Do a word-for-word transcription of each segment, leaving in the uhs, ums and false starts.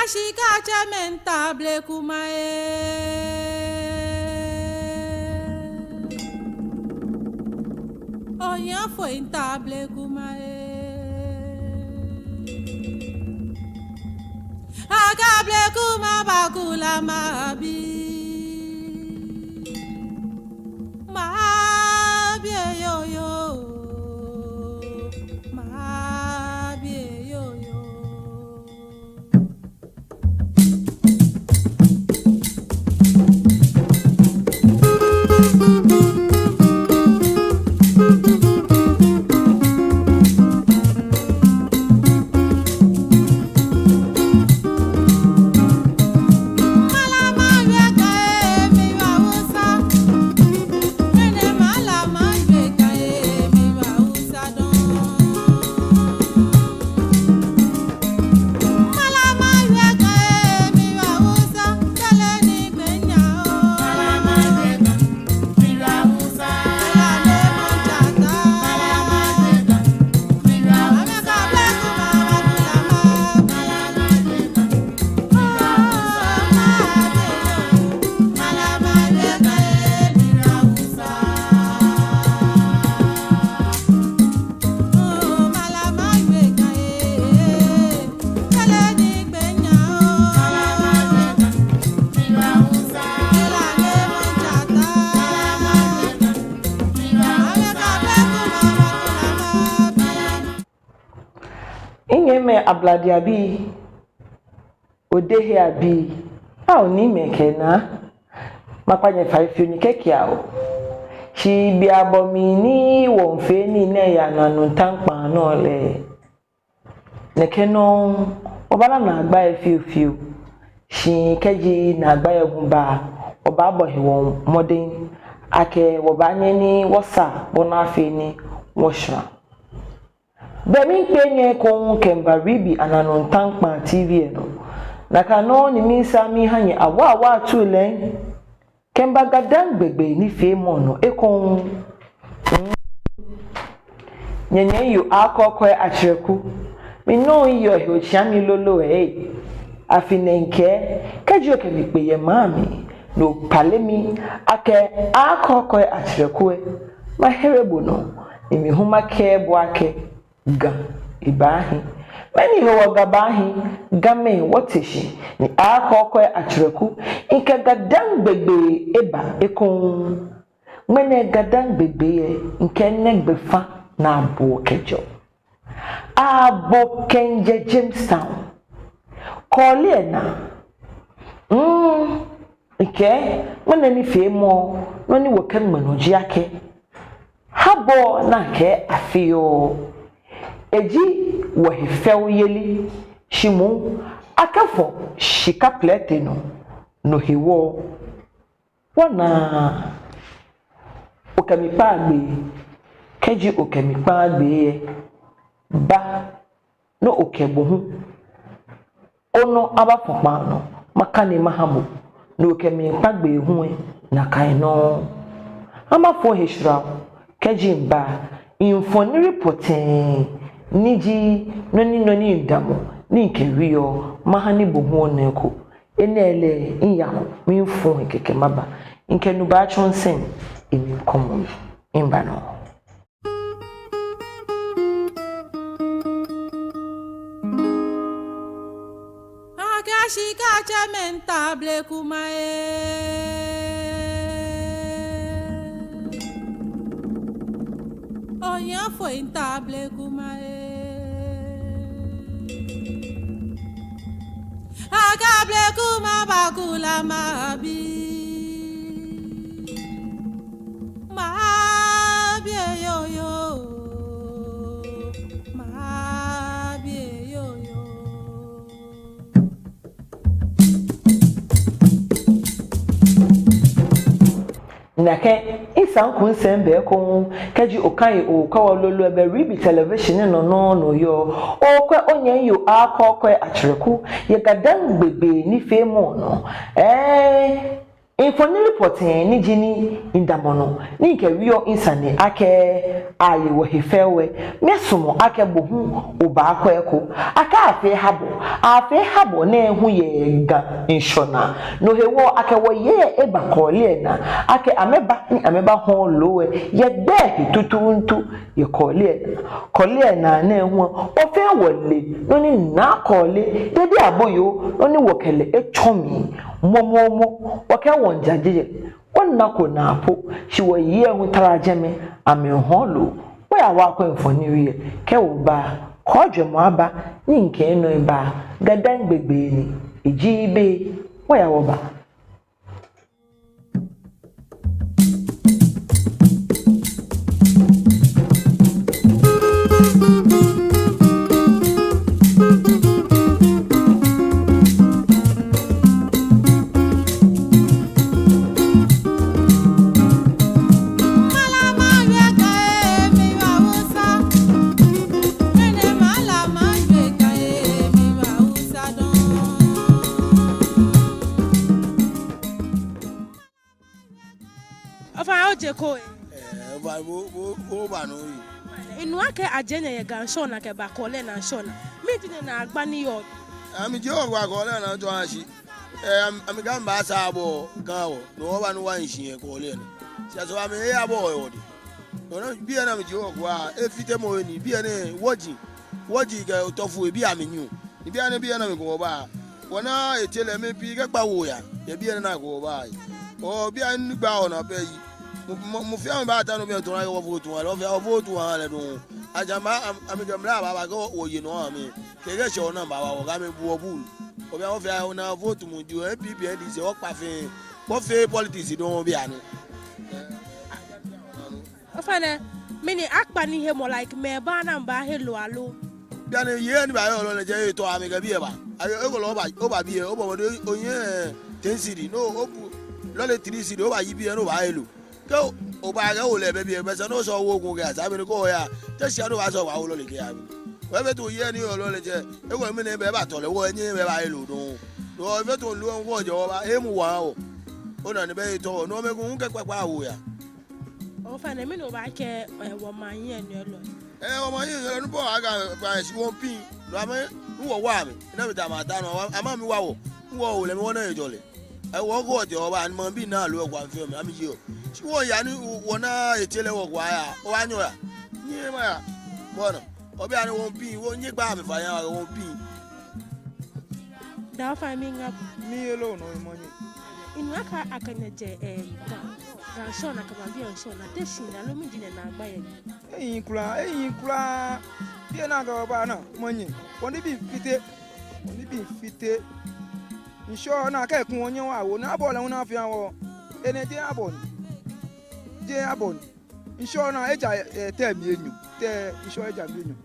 Shika tsɛmɛi, mitaoɔ blekuma ee. Ohiafoi, mitaoɔ blekuma ee. Akɛ blekuma bakula mabi. Mabi eyoyo. Mabi eyoyo. Minyɛmimɛi Ablade abii, Odehe abii, ao niimɛi kɛ naa, makpa nyɛ fai fioo ni kɛkɛ ao. Shi be abɔ mli ni wɔmiifee nii nɛɛ yɛ Ananu Taŋkpaŋ nɔ lɛ, nɛkɛ nɔŋŋ wɔbaana naagba lɛ fiofio. Shi kɛji naagba lɛ hu ba, wɔbaabɔ hewɔ mɔdɛŋ akɛ wɔbaanyɛ ni wɔsaa bɔ ni afee ni wɔshara. Be mli mikpee nyɛ ekoŋŋ kɛmiiba Ribi Ananu Taŋkpaŋ T V lɛ nɔ. Nakai nɔŋŋ ni misaa miiha nyɛ awaawaa atuu lɛ. Kɛmiiba GaDaŋme gbegbee nifeemɔ nɔ ekoŋŋ. Nyɛnyɛmi yoo Akɔkɔi Akyerɛku. Minɔ yɔɔ he otsiami lolo ee. Afi nɛɛ mikɛɛ, kɛji okɛ mi kpe yɛ maŋ mli, ni okpale mi akɛ Akɔkɔi Akyerɛku lɛ, mahere bo nɔ, ni mi hu makɛɛ bo akɛ, Ga ebaahi. Mɛni hewɔ Ga baahi? Gamɛi wɔte shi, ni Akɔkɔi Akyerɛku, mikɛ GaDaŋme gbegbee eba ekoŋŋ. Ŋmɛnɛ GaDaŋme gbegbee lɛ, mikɛ nɛgbɛ fa ni abo kɛjɛ. Abo kɛjɛ Jamestown. Kɔɔle lɛ naa. Mm, mikɛɛ, ŋmɛnɛ nifeemɔ, nɔ ni wɔkɛŋmɛ nɔ ji akɛ, habɔ ni akɛɛ afeɔ. Eji wɔhefɛoyeli, shi moŋ, akɛfɔ shika plɛte nɔ, no hewɔ. Wɔna okɛ mi kpaa gbee, kɛji okɛ mi kpaa gbee lɛ, ba ni okɛ bo hu onɔ abafɔ kpaa nɔ, makane maha bo, ni okɛ mi kpaa gbee hu lɛ, nakai nɔŋŋ. Amafo he shra, kɛji miba, mifɔ niri pɔtɛɛ, ni ji nɔ ni nɔ ni midamɔ, ni mikɛwieɔ, maha ni bo hu ona eko. Enɛ lɛ miyako, mifo he kɛkɛ maba. Mikɛ nu baatsɔ misɛɛ, emli kɔmɔ mi. Miba nɔ. Akɛ shika tsɛmɛi, mitaoɔ blekuma ee. Ohiafoi, mitaoɔ blekuma ee. Akɛ blekuma bakula mabi. Mabi eyoyo. Mabi eyoyo. Nakai, misaa miku misɛɛ mibɛ ekoŋŋ, kɛji okane okwɛ wɔ lolo lɛ, bɛ Ribi Television nɔ nɔŋŋ ni oyɔɔ. Okwɛ onyɛmi yoo Akɔkɔi Akyerɛku, yɛ GaDaŋme gbegbee nifeemɔ nɔ. Ɛɛ, Mfoniri pɔtɛɛ ni ji ni midamɔ nɔ ni mikɛwieɔ misane akɛ aaye wɔhe fɛo lɛ, miisumɔ akɛ bo hu obaakwɛ eko. Akɛ afee habɔ, afee habɔ nɛɛ hu yɛ Ga ŋshɔ naa. No hewɔ akɛ wɔyei eba kɔɔle lɛ naa akɛ amɛba ni amɛbahɔɔ loo lɛ yɛ gbɛ he tuuntu yɛ kɔɔle lɛ naa. Kɔɔle lɛ naa nɛɛ hu lɛ, wɔ fɛɛ wɔle nɔ ni naa kɔɔle, Dede Aboyo, nɔ ni wɔkɛ lɛ etsɔ mli momomo. Wɔkɛɛ wɔmiijaje lɛ, wɔnako naa po, shi wɔyei hu tara jɛmɛ, amɛhɔɔ loo. Wɔya wɔyakwɛ mfoniri lɛ, kɛ wɔba, kɔ jwɛŋmɔ aba, ni mikɛ enɔ eba. GaDangme gbɛ ni eji be. Wɔya wɔba. Ofainɛ, oje koo lɛ? Ɛɛ, ofainɛ, bo, bo, bo oba nɔ oye. Minu akɛ aje nyɛ yɛ Ga ŋshɔ naa kɛba kɔɔle lɛ naa ŋshɔ naa. Mɛni ji nyɛnaagba ni yɔɔ? Ɛɛ, amɛje wɔ kɛba kɔɔle lɛ naa ŋshɔ naa shi. Ɛɛ, amɛ, amɛkɛɛ amɛbaasaa abɔ Ga wɔ, no wɔba ni wɔhi shi yɛ kɔɔle lɛ naa. Shi aso amɛhe abɔ yɛ wɔdɛŋ. No nɔŋŋ biɛ ni amɛje wɔ kɛba, efitemɔ he ni, biɛ nɛɛ wɔji, wɔji kɛ otɔfu ebi amɛnyiɛ o. Ni bianɛ, bianɛ mɛi komɛi ba. Wɔna etsɛlɛ mɛi pii kɛkpa wuoyaa. Yɛ bianɛ naa komɛi ba. Oo, bianɛ ni gbaa wɔnaa pɛ yi. Mɔ, mɔ, mɔ fɛɛ mɔ baata nɔ bianɛ tɔna kɛ wɔ vote wɔha lɛ. Wɔ fɛɛ wɔ vote wɔha lɛ dɔŋŋ. Ajama, amɛ, amɛkɛ mla baaba kɛ wɔ, wɔye nɔ amɛ. Kɛkɛ shɛ wɔnaa baaba wɔkɛ amɛ bu wɔ bul. Oo, bianɛ wɔ fɛɛ wɔna vote mɔ ji wɔ N P P, N D C, wɔkpa fɛɛ. Wɔfee politics dɔŋŋ bianɛ. Ofainɛ, mɛni akpa ni hemɔ, like, mɛi baana amɛbaahe loo aloo? Bianɛ yei ni baahe loo lɛ jeee etɔ amɛkɛ biɛ ba. Ayɛ, ekolɛ oba, oba biɛ, oba mɔ de, onyɛ ten cedi, no, obu lɔle three cedi, obayi biɛ, no obaahe loo. Kɛ oba kɛ ole bɛ biɛ, bɛ sɛɛ no sɔ wo ko kɛ asa, mɛni ko ya. Te sia no ba sɔ ba wo lɔle kɛ ya. Wɔ bɛ to yei ni yɔɔ loo lɛ jɛ, ekolɛ mɛni bɛ ba tɔ lɛ, wɔnyɛ bɛ baahe loo dɔŋŋ. No, bɛ to loo ŋkɔ jɛ wɔba, emu wa wɔ. Ona ni bɛ etɔ, no mɛi komɛi kɛkpa kpa wuoyaa. Ofainɛ, mɛni obaakɛɛ, ɛɛ, wɔ maŋ hiɛnyiɛlɔi? Ɛɛ, wɔ maŋ hiɛnyiɛlɔi, ni bɔ aga ba shi wɔmpiŋ. No amɛ, ni wɔwa amɛ. Ina mi ta ma ta no, amɛ mi wa wɔ. Ni wɔ ole mi wɔna ejɔlɛ. Ɛɛ, wɔkɔ te wɔba, ni maŋbii naa loo kwa fɛɛ mɛi, amɛji o. Shi wɔya ni wɔna etsɛlɛ wɔ kwa ya. Wɔnyɔ ya. Ni ma ya. Bɔ nɔ. Obi ani wɔmpiŋ, wɔnyɛ gba amɛ faya wɔmpiŋ. Daa ofainɛ, miiŋa. Miiyɛ loo nɔ, emɔ nyɛ. Minu akɛ akɛ nyɛjɛ, ɛɛ, Ga, Ga ŋshɔ naa kɛba biɛ ŋshɔ naa, te shi naa loo mɛni ji nyɛnaagba yɛ biɛ? Ehiii kwraa, ehiii kwraa. Biɛ naa kɛ wɔba naa, mɔ nyɛ. Wɔnibii fite. Wɔnibii fite. Ŋshɔ naa kɛ kun wɔnyɛ wɔwo, naa abɔ lɛ hu naa fɛɛ wɔ. Enɛ jeee abɔ ni. Jeee abɔ ni. Ŋshɔ naa eja, ɛɛ, tɛ mli enyɔ, tɛ ŋshɔ eja mli enyɔ.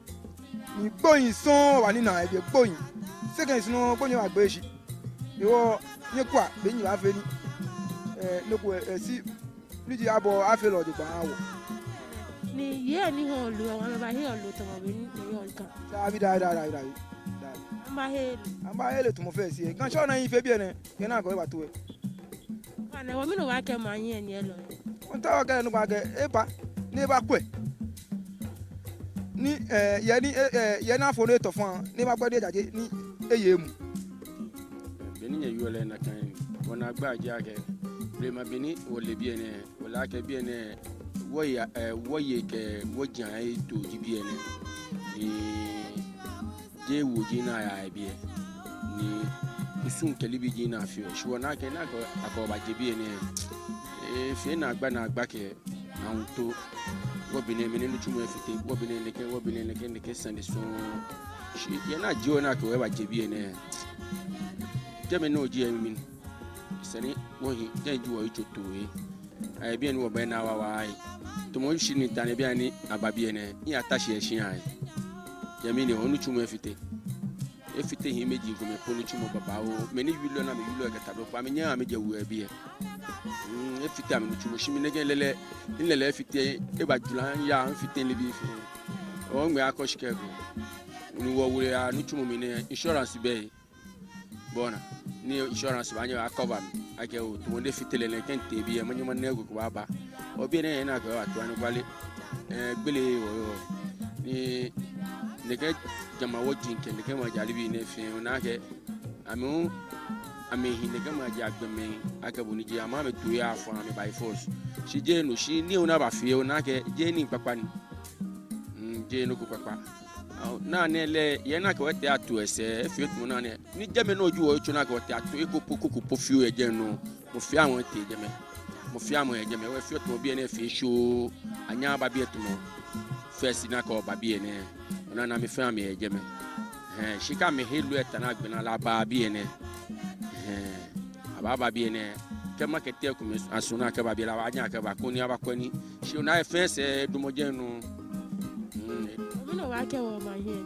Ni gbohii sɔŋŋ wɔbanina yɛ biɛ, gbohii. Seconds nɔ gbohii baagbe shi. Ewɔ, nyɛkwɛa bɔ ni nyɛbaafee ni, ɛɛ, nɔ ko, ɛɛ, shi ni ji abɔ afee lɛ jogbaŋŋ aha wɔ. Ni yei ni hɔɔ loo, amɛbaahe loo tamɔ bɔ ni yɔɔ ŋkan? Dabi, dabi, dabi, dabi, dabi. Amɛbaahe loo. Amɛbaahe loo tamɔ fɛɛ shi. Ŋkan ŋshɔ naa ehiii fe biɛ nɛɛ. Kɛ naa kɔ ebato ɛ. Ofainɛ, wɔ mɛni obaakɛɛ maŋ hiɛnyiɛlɔi? Wɔmiitao wɔkɛɛ lɛ nɔ ko akɛ eba, ni ebakwɛ. Ni, ɛɛ, yei ni, ɛɛ, ɛɛ, yei ni afɔ ni etɔ fã, ni ebakwɛ ni ejaje, ni eye emuu. Bɔ ni nyɛyɔɔ lɛ nakai, wɔnaagba ji akɛ, blema bɔ ni wɔle biɛ nɛɛ, wɔle akɛ biɛ nɛɛ, wɔyei, ɛɛ, wɔyei kɛ wɔji ahe too ji biɛ nɛɛ. Ni jeee wuo ji naa yaa yɛ biɛ. Ni kusum kɛ nibii ji naa feɔ. Shi wɔna akɛ, naa akɛ, akɛ wɔbaje biɛ nɛɛ. Efee naagba naagba kɛ ahuntoo. Wɔ biɛ nɛɛ mɛni nitsumɔ efite. Wɔ biɛ nɛɛ nɛkɛ, wɔ biɛ nɛɛ nɛkɛ, nɛkɛ sane sɔŋŋ. Shi yɛ naa ji wɔna akɛ wɔbaje biɛ nɛɛ. Jɛmɛ nɔ ji yɛ mimli. Sane wɔhiɛ, jɛi ji wɔyitso too yɛ. Ayɛ biɛ ni wɔbɛ naa wawa yɛ. Tamɔ shi ni tani biɛ ni aba biɛ nɛɛ, ni ata shi yɛ shia yɛ. Yɛ mimli nɛɛ, onitsumɔ efite. Efite hiimeji komɛi po nitsumɔ babaoo. Mɛi ni wieɔ lɛ naa amɛwieɔ lɛ kɛ tadokpo, amɛnyɛɛɛ amɛjɛ wuo yɛ biɛ. Mm, efite amɛnitsumɔ, shi mi nɛkɛ lɛlɛ, ni lɛlɛ efite, eba jula ya, mifite nibii fɛɛ. Oŋmɛ akɔ shi kɛ ko. Ni wɔwulɛ anitsumɔ mli nɛɛ, insurance bɛ. Bɔ ni, ni insurance baanyɛ a cover mi. akɛ oo, tamɔ nɛɛ fite lɛ nɛkɛ mitee biɛ, manyɛ mana eko ko baaba. Ɔ biɛ nɛɛ yɛ ni akɛ wɔto anɔkwale. Ɛɛ, gbele wɔyɔɔ. Ni nɛkɛ jama wɔji kɛ nɛkɛ maŋ jara bii nɛɛ fɛɛ, ona akɛ amɛ hu amɛhi nɛkɛ maŋ jara gbɔmɛi akɛ bɔ ni ji, amɛ amɛto ya fɔ amɛ by force. Shi jeee no, shi nii ni ona bafee, ona akɛ jeee nii kpakpa ni. Mm, jeee nɔ ko kpakpa. Aw, naa nɛɛ lɛ, yɛ ni akɛ wɔtee ato esɛɛ, efee tamɔ naa nɛɛ. Ni jɛmɛ nɔ ji wɔyitso ni akɛ wɔtee ato eko po, kuku po fioo yɛ jɛmɛ nɔ. Mɔ fɛɛ mɔ etee jɛmɛ. Mɔ fɛɛ mɔ yɛ jɛmɛ. Efee tamɔ biɛ nɛɛ fee shoo. Anyɛɛɛ aba biɛ tamɔ first ni akɛ wɔba biɛ nɛɛ. Ona, amɛ fɛɛ amɛyɛ jɛmɛ. Hɛɛ, shi kɛ amɛhe loo eta ni agbɛnɛ lɛ aba biɛ nɛɛ. Hɛɛ, abaaba biɛ nɛɛ. Kɛ market lɛ kome asu ni akɛba biɛ lɛ, abanyɛ akɛba koni abakwɛ nii. Shi ona efee sɛɛ damɔ jɛmɛ nɔ. Mm. Mɛni obaakɛɛ wɔ maŋ hiɛ?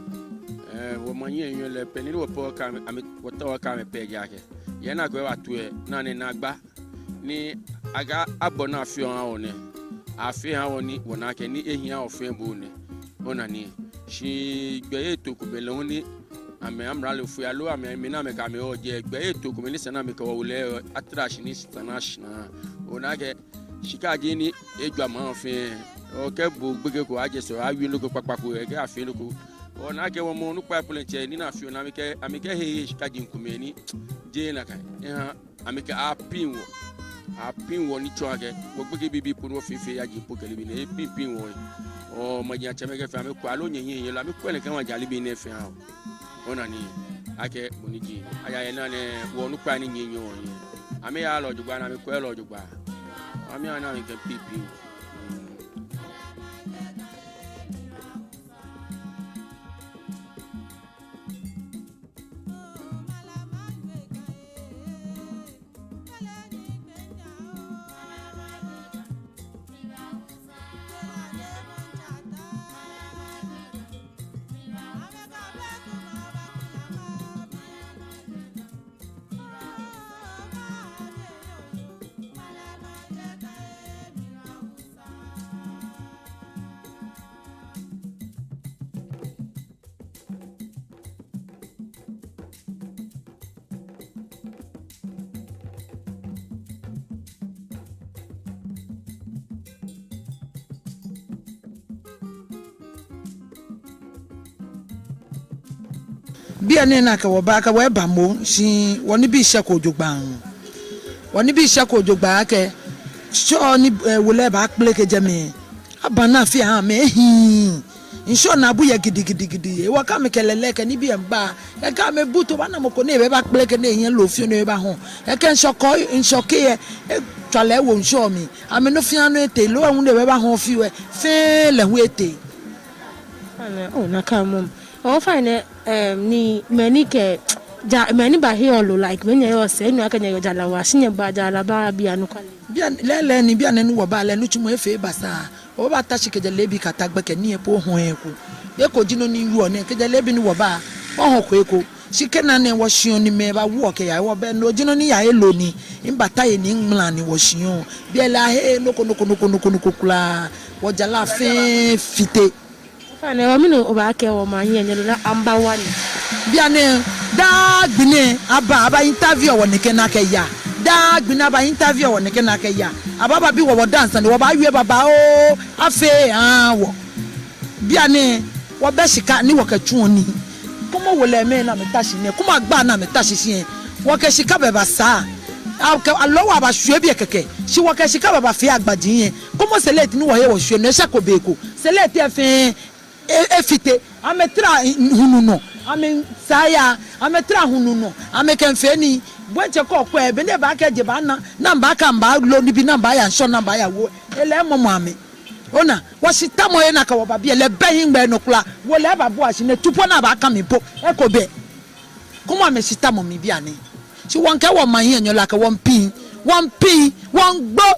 Ɛɛ, wɔ maŋ hiɛ lɛ, pɛ ni wɔpɛ wɔkɛɛ amɛ, amɛ, wɔtaoɔ wɔkɛɛ amɛ pɛ ji akɛ, yɛ ni akɛ wɔto lɛ, naa nɛɛ naagba ni akɛ abɔ naa fɛɛ aha wɔ nɛ. Afee aha wɔ ni wɔna akɛ nii ehiaa wɔ fɛɛ bo nɛ. Ona nii. Shi gbɛi etoi komɛi lɛ hu ni amɛ amralofoi aloo amɛ, mɛi ni amɛkɛ amɛ yɔɔ jɛi, gbɛi etoi komɛi ni esa ni amɛkɛ wɔ wulɔi atara shi ni esa ni ashara. Ona akɛ shika ji nii ni ejwa maŋ fɛɛ. Okɛ bo gbekɛ ko ajɛ sɛɛ, awie nɔ ko kpakpa ko, ekɛɛ afee nɔ ko. Ona akɛ wɔ mɔ onukpai po lɛ tsɛ, nii ni afeɔ nɛɛ, amɛkɛ, amɛkɛhe shika ji komɛi ni jeee nakai. Ehaa amɛkɛ apiŋ wɔ. Apiŋ wɔ ni tsɔɔ akɛ wɔ gbekɛbii po ni wɔfee fɛɛ yaji po kɛ nibii nɛɛ, epiŋpiŋ wɔ. Oo, maji atsɛmɛi kɛ fɛɛ amɛkwɛ, aloo nyɛnyɛnyɛ lɛ amɛkwɛ nɛkɛ maŋ jara bii nɛɛ fɛɛ aha wɔ. Ona nii, akɛ bɔ ni ji. Aya yɛ naa nɛɛ, wɔ onukpai ni nyɛnyɛ wɔ nɛɛ, amɛyaa lɛ jogbaŋŋ, ni amɛkwɛɛɛ lɛ jogbaŋŋ. Amɛyaa ni amɛkɛ piŋpiŋ wɔ. Biɛ nɛɛ ni akɛ wɔba, akɛ wɔ eba moŋ, shi wɔnibii shɛko jogbaŋŋ. Wɔnibii shɛko jogbaŋŋ akɛ, ŋshɔ ni, ɛɛ, wolo lɛ baakpeleke jɛmɛ. Aba ni afee aha amɛ ehiii. Ŋshɔ naabu yɛ gidigidigidi. Hewɔ kɛ amɛkɛ lɛlɛ kɛ nibii miiba, kɛ amɛbu toi baana mɔ ko ni ebakpeleke ni ehiɛ loo fioo ni ebahɔɔ. Kɛ ŋshɔ kɔ, ŋshɔ kɛ yɛ, etswa lɛ ewo ŋshɔ mli. Amɛnɔ fɛɛ nɔ etee, loo hu ni ebahɔɔ fioo lɛ, fɛɛ lɛ hu etee. Ana, oo, nakai moŋ. Ofainɛ, ɛm, ni mɛi ni kɛ, ja, mɛi ni baheɔ loo, like, mɛi ni yɔɔ sɛɛ, ni akɛ nyɛyɔɔ jara waa, shi nyɛbaa jara baa biɛ anɔkwale. Biɛ, lɛɛlɛŋ ni biɛ nɛɛ ni wɔba lɛ, nitsumɔ efee basaa. Obaata shi kɛjɛ leebi kɛta gbɛkɛ ni epoo hɔɔ eko. Eko ji nɔ ni yɔɔ nɛɛ, kɛjɛ leebi ni wɔba, ohɔɔko eko. Shi kɛ naa nɛɛ wɔshiɔ ni mɛi bawoɔ kɛyaa, wɔbɛ no ji nɔ ni yaa elo ni. Mibaata he ni miŋmala ni wɔshiɔ. Biɛ lɛ aheee nɔ ko, nɔ ko, nɔ ko, nɔ ko, nɔ ko kwraa. Wɔjara fɛɛ fite. Ofainɛ, mɛni obaakɛɛ wɔ maŋ hiɛ nyɛ loo na amba wani? Bianɛ, daa gbi nɛɛ aba, aba interview wɔ nɛkɛ ni akɛya. Daa gbi nɛɛ aba interview wɔ nɛkɛ ni akɛya. Aba, aba bi wɔ, wɔ dance ni wɔbaawie babaoo, afee aha wɔ. Bianɛ, wɔbɛ shika ni wɔkɛtsuɔ nii. Kɔmɔ wolɛimɛi ni amɛta shi nɛɛ, kɔmɔ agba ni amɛta shi shi nɛɛ. Wɔkɛ shika bɛ basaa. Akɛ aloo wɔbashwie biɛ kɛkɛ. Shi wɔkɛ shika bɛ bafee agbaji nɛɛ. Kɔmɔ slate ni wɔhe wɔshwie nɛɛ, eshɛko be ko. Slate lɛ fɛɛ e-, efite, amɛtara hulu nɔ, amɛsaa yaa, amɛtara hulu nɔ, amɛkɛmiifee nii. Bo diɛŋtsɛ kɛ okwɛ, be ni ebaakɛɛ eje ebaana, ni amɛbaakɛɛ amɛbaalo nibii, ni amɛbaaya ŋshɔ, ni amɛbaaya woo, elɛɛ emɔmɔ amɛ. Ona, wɔshitamɔ he ni akɛ wɔ ba biɛ lɛ, bɛ hiŋmɛi nɔ kwraa, wolɛi babua shi nɛɛ, tu po ni abaakã mli po, eko bɛ. Kɔmɔ amɛshitamɔ mli bianɛ. Shi wɔŋkɛɛ wɔ maŋ hiɛnyo lɛ akɛ wɔmiipiŋ, wɔmiipiŋ, wɔmiigbo.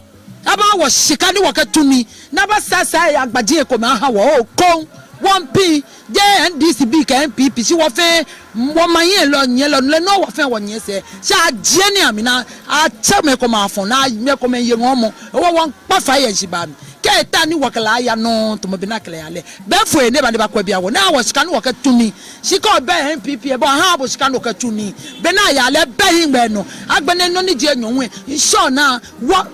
Aba wɔ shika ni wɔkɛtu nii. Ni abasasaa agbaji ekomɛi aha wɔ, oo, koŋ. Wɔmiipiŋ. Jeee N D C bii kɛ N P P, shi wɔ fɛɛ, wɔ maŋ hiɛnyo lɛ, nyiɛlɔ lɛ, no wɔ fɛɛ wɔnyiɛ sɛɛ. Shi ajie nii amli ni atsɛ mɛi komɛi afɔ, ni mɛi komɛi ye ŋɔɔmɔ. Hewɔ wɔmiikpa fai yɛ heshibaa mli. Kɛ Eta ni wɔkɛ lɛ aya nɔ, tamɔ bɔ ni akɛ lɛ yaa lɛ. Be fɔŋ ni eba ni ebakwɛ biɛ wɔ. Ni awo shika ni wɔkɛtsu nii. Shika obɛ N P P ebɔ ha bo shika ni okɛtsu nii. Be ni ayaa lɛ be hiŋmɛi nɔ. Agbɛnɛ nɔ ni ji enyɔ ŋwɛi. Ŋshɔnaa wɔ.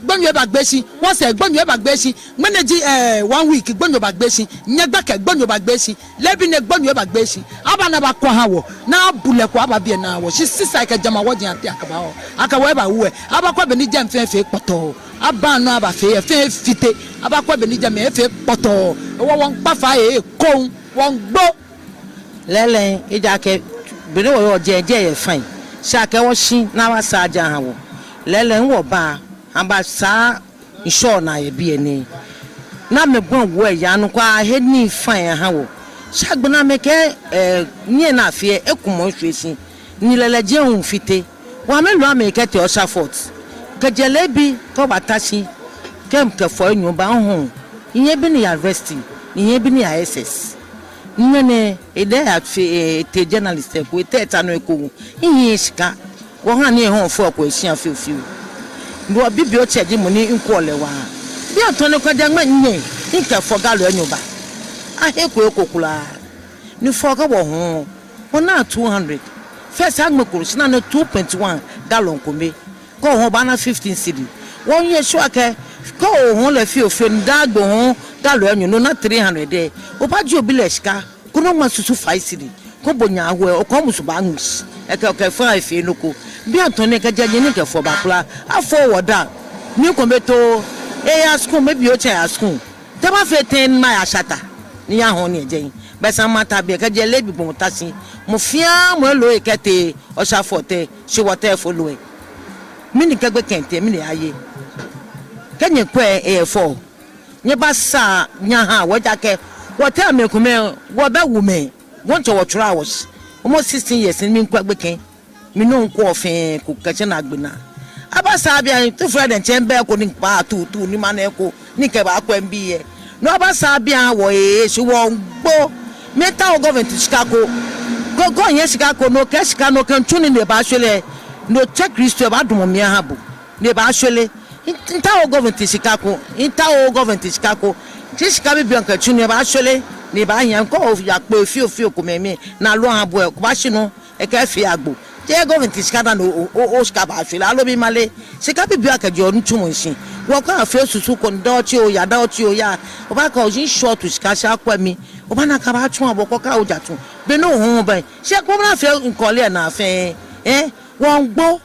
Gbonyo ebagbe shi. Wɔsɛɛ gbonyo ebagbe shi. Ŋmɛnɛ ji, eh, one week gbonyo bagbe shi. Nyɛ gbɛkɛ gbonyo bagbe shi. Leebi nɛɛ gbonyo ebagbe shi. Aba ni abakwɛ aha wɔ. Ni abu lɛ kpo aba biɛ ni aha wɔ. Shi sisa kɛ jama wɔji ate akaba wɔ. Akɛ wɔ ebawu wɛ. Abakwɛ bɔ ni jɛmɛ fɛɛ fee kpɔtɔɔ. Aba nɔ abafee yɛ fɛɛ fite. Abakwɛ bɔ ni jɛmɛ efee kpɔtɔɔ. Ewɔ wɔŋkpa fai ekoŋŋ. Wɔŋgbo. Lɛɛlɛŋ, ejaakɛ, bɔ ni wɔyɔɔ jɛi, jɛi yɛ fine. Shi akɛ wɔshi ni abasaa ja aha wɔ. Lɛɛlɛŋ, wɔba, abasaa ŋshɔnaa yɛ biɛ nɛɛ. Ni amɛgbɔi wɔ yaa nɔ kɔ ahe nii fine aha wɔ. Shi agbɛnɛ amɛkɛɛ, eh, nyɛ na fie, ekumɔ shwie shi. Ni lɛɛlɛŋ jɛi hu fite. Wɔ amɛloo amɛkɛtee Ussher Fort. Kɛjɛ leebi, kɛbata shi. Kɛ mikɛfɔ enyɔ ba hu. Mihiɛ bɛ ni ya university. Mihiɛ bɛ ni ya S S. Ŋmɛnɛ, edɛ ya fee, eh, etee journalist ko, etee eta nɔ eko. Mihiɛ shika. Wɔha ni ehɔɔ fɔ ko eshia fiofio. Bo bibioo tsɛ ji mɔ ni mikwɛɔ lɛ waa. Bianɛ tɔɔ ni kɛjɛ ŋmɛnɛ, mikɛfɔ galo enyɔ ba. Ahe ko eko kwraa. Ni fɔ kɛ wɔhɔɔ. Wɔna two hundred. First aŋmɛ koro shi ni ana two point one gallon kome. Kɛ ohɔɔ obaana fifteen cedi. Wɔyɛ sure akɛ, kɛ ohɔɔ lɛ fiofio ni daa gbi ohɔɔ galo enyɔ ni ona three hundred lɛ. Obaaji obi lɛ shika, koni ŋma susu five cedi. Kɛ bo nyɛ awo lɛ, okɛ omusu baaŋmɛ shi. Ekɛ, okɛ fɛɛ efee nɔ ko. Bianɛ tɔɔ ni kɛjɛ nyɛ ni mikɛfɔ ba kwraa. Afɔ wɔ daa. Ni kome too. Eya school, maybe otsɛ ya school. Te abaafee tɛŋŋ ni maya shata? Ni yahɔɔ ni ejɛ. Bɛ esa ni mata biɛ kɛjɛ leebi gbɔmɔ ta shi. Mɔ fɛɛ mɔ eloo ekɛtee Ussher Fort, shi wɔteŋ folo lɛ. Mɛni kɛ gbekɛ tee, mɛni aye? Kɛ nyɛkwɛ efɔ. Nyɛbasaa nyɛha wɔ ejaakɛ. Wɔteŋ mɛi komɛi, wɔbɛ wumɛi. Wɔŋtsɔ wɔ traa wɔ shi. Almost sixteen years ni mikwɛ gbekɛ. Mi nɔ ŋkwɛ fɛɛ ko kɛtsɛ ni agbe naa. Abasaa biɛ, tufra dɛŋ tsɛ mbɛ ko ni kpa tutu ni mana eko ni kɛbaakwɛ mibii lɛ. No abasaa biɛ wɔ ee, shi wɔŋgbo. Miitao government shika ko. Ko, ko nyɛ shika ko, no kɛ shika no kɛ ntsu nii ni ebaashwere. No tsɛ Kristo ebaadamɔ mli aha bo. Ni ebaashwere. Miitao government shika ko. Miitao government shika ko. Shi shika bibioo kɛ ntsu nii ebaashwere. Ni ebaahia ko ya kpo fiofio komɛi mli. Ni aloo aha bo lɛ, ko baashi no. Ekɛɛ fɛɛ agbo. Jeee government shika dani o, o, o shika baashwere aloo bi male. Shika bibioo akɛjɛɔ nitsumɔ shishi. Wɔkɛɛ afee susu ko ni daa otsi oya, daa otsi oya. Obaakɛɛ oji short shika shi akwɛ mi. Obaana akɛ abaatsu abɔ ko kɛ oja tsu. Be ni ohɔɔ bɛ. Shi ko mra fɛɛ ŋkɔle naa fɛɛ. Eh? Wɔŋgbo.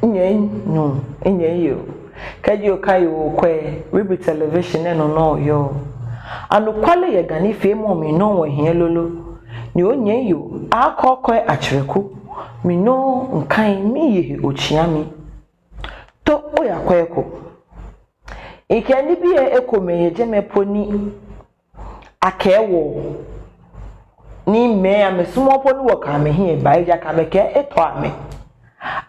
Nyɛmi nuu, nyɛmi yoo, kɛji okaiɔ okwɛ Ribi Television nɛɛ nɔ ni oyɔɔ. Anɔkwale yɛ Ga nifeemɔ mli nɔ wɔhiɛ lolo. Ni onyɛmiyoo, Akɔkɔɛ Akyerɛku, mi nɔŋŋ mikai miiye he otsiami. To oyakwɛ eko. Mikɛ nibii ekomɛi yɛ jɛmɛ po ni akɛɛ wɔ ni mɛi amɛsumɔɔɔ po ni wɔkɛ amɛhiɛ aba, ejaakɛ amɛkɛɛ etɔ amɛ.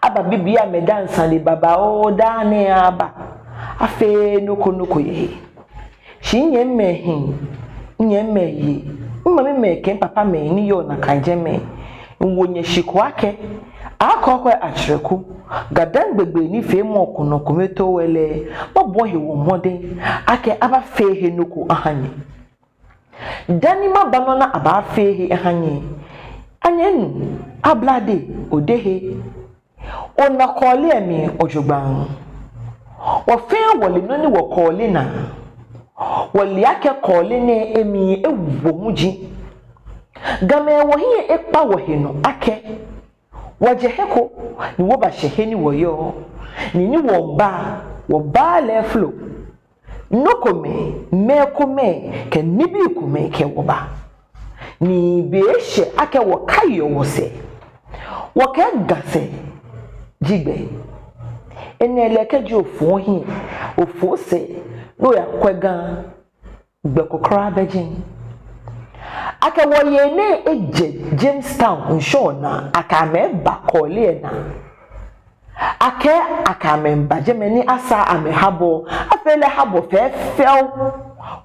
Aba bibioo amɛdaaŋ sane babaoo daa nɛɛ aba. Afeee nɔ ko nɔ ko yɛ he. Shi nyɛmimɛi hii, nyɛmimɛi yei, mimamimɛi kɛ mipapamɛi ni yɔɔ nakai jɛmɛ, miwo nyɛ shiko akɛ, Akɔkɔɛ Akyerɛku, Ga-Dangme gbɛ nifeemɔ ko nɔ kometoo lɛ, mabɔ hewɔ mɔdɛŋ akɛ abafee he nɔ ko aha nyɛ. Dani maba nɔ ni abaafee he aha nyɛ, anyɛmi nuu Ablade Odehe, ona kɔɔle lɛ mli jogbaŋŋ. Wɔ fɛɛ wɔle nɔ ni wɔ kɔɔle naa. Wɔle akɛ kɔɔle nɛɛ emli ewo muji. Gamɛi wɔhiɛ ekpa wɔhe nɔ akɛ wɔjɛ he ko ni wɔbashɛ he ni wɔyɔɔ. Ni ni wɔba, wɔba lɛ folo. Nɔ komɛi, mɛi komɛi, kɛ nibii komɛi kɛ wɔ ba. Ni be eshɛ akɛ wɔkaiɔ wɔsɛɛ. Wɔkɛɛ Ga sɛɛ ji gbɛ. Enɛ lɛ kɛji ofo ohiɛ, ofo osɛɛ, ni oyakwɛ Ga, gbɛ ko kwraa bɛ jɛi. Akɛ wɔyei nɛɛ ejɛ Jamestown ŋshɔnaa, akɛ amɛba kɔɔle lɛ naa. Akɛ, akɛ amɛba jɛmɛ ni asaa amɛ harbour, afee lɛ harbour fɛfɛo.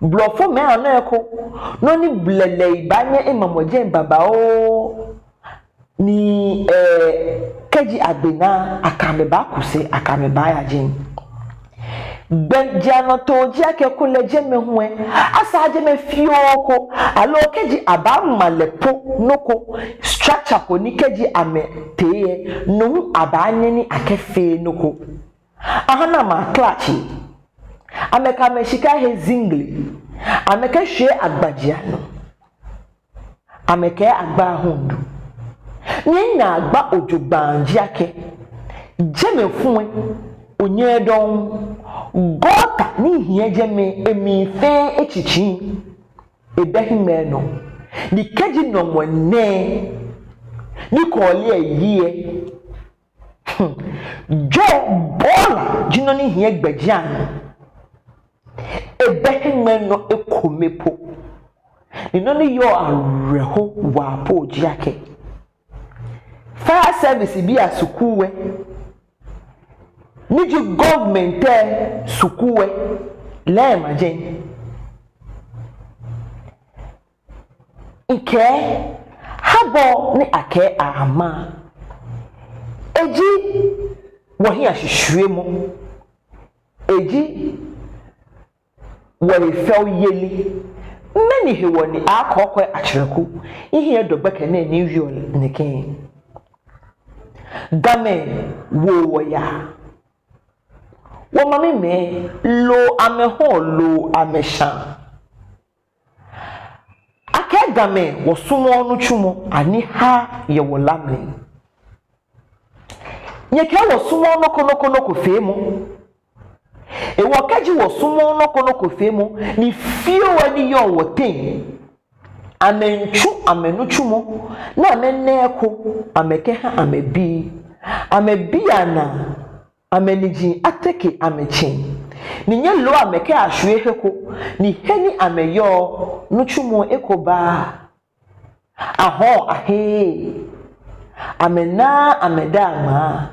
Blɔfomɛi anɔ eko, nɔ ni blɛlɛi baanyɛ amamɔ jɛi babaoo. Ni, eh, Kɛji agbe naa, akɛ amɛ baaku sɛɛ, akɛ amɛ baaya jɛi. Gbɛjianɔtoo ji akɛ kulɛ jɛmɛ hu lɛ, asaa jɛmɛ fioo ko, aloo kɛji abaama lɛ po nɔ ko, structure ko ni kɛji amɛtee lɛ, no hu abaanyɛ ni akɛfee nɔ ko. Aha ni amɛklatsi, amɛkɛ amɛshika he zingli, amɛkɛshwie agbaji anɔ, amɛkɛɛ agba hu miidu. Ni naagba ojogbaŋŋ ji akɛ, jɛmɛ fũ lɛ, onyɛɛɛ dɔŋŋ. Gɔta ni hiɛ jɛmɛ lɛ, emli fɛɛ etsitsi. Ebɛ hiŋmɛi nɔ. Ni kɛji nɔŋŋ nɛɛ, ni kɔɔle lɛ yi lɛ, Hmm. Jɔɔ bɔɔla ji nɔ ni hiɛ gbɛjianɔ. Ebɛ hiŋmɛi nɔ ekome po. Ni nɔ ni yɔɔ awerɛho waa po ji akɛ, fire service bii askul lɛ, ni ji government lɛ skul lɛ, lɛ ema jɛi. Mikɛɛ, habɔ ni akɛɛ ama, eji wɔhiɛ ashishwiemɔ, eji wɔhefɛoyeli. Mɛni hewɔ ni akɔkɔɔ atsɛrɛku? Mihiɛ dɔ gbɛkɛ nɛɛ ni miwieɔ nɛkɛ. Gamɛi wo wɔyaa. Wɔmamimɛi loo amɛhɔɔ loo amɛshaa. Akɛɛ Gamɛi wɔsumɔɔɔ nitsumɔ, aniha yɛ wɔla mli. Nyɛkɛɛ wɔsumɔɔɔ nɔ ko nɔ ko nɔ ko feemɔ. Hewɔ kɛji wɔsumɔɔɔ nɔ ko nɔ ko feemɔ, ni fioo lɛ ni yɔɔ wɔteŋ, amɛmiitsu amɛnitsumɔ, ni amɛna eko amɛkɛha amɛbii, amɛbii anaa, amɛniji ateke amɛtsɛŋ, ni nyɛloo amɛ kɛyashwie he ko, ni he ni amɛyɔɔ, nitsumɔ eko baaa. Ahɔɔ aheee, amɛnaaa amɛdaaŋ ŋmaa.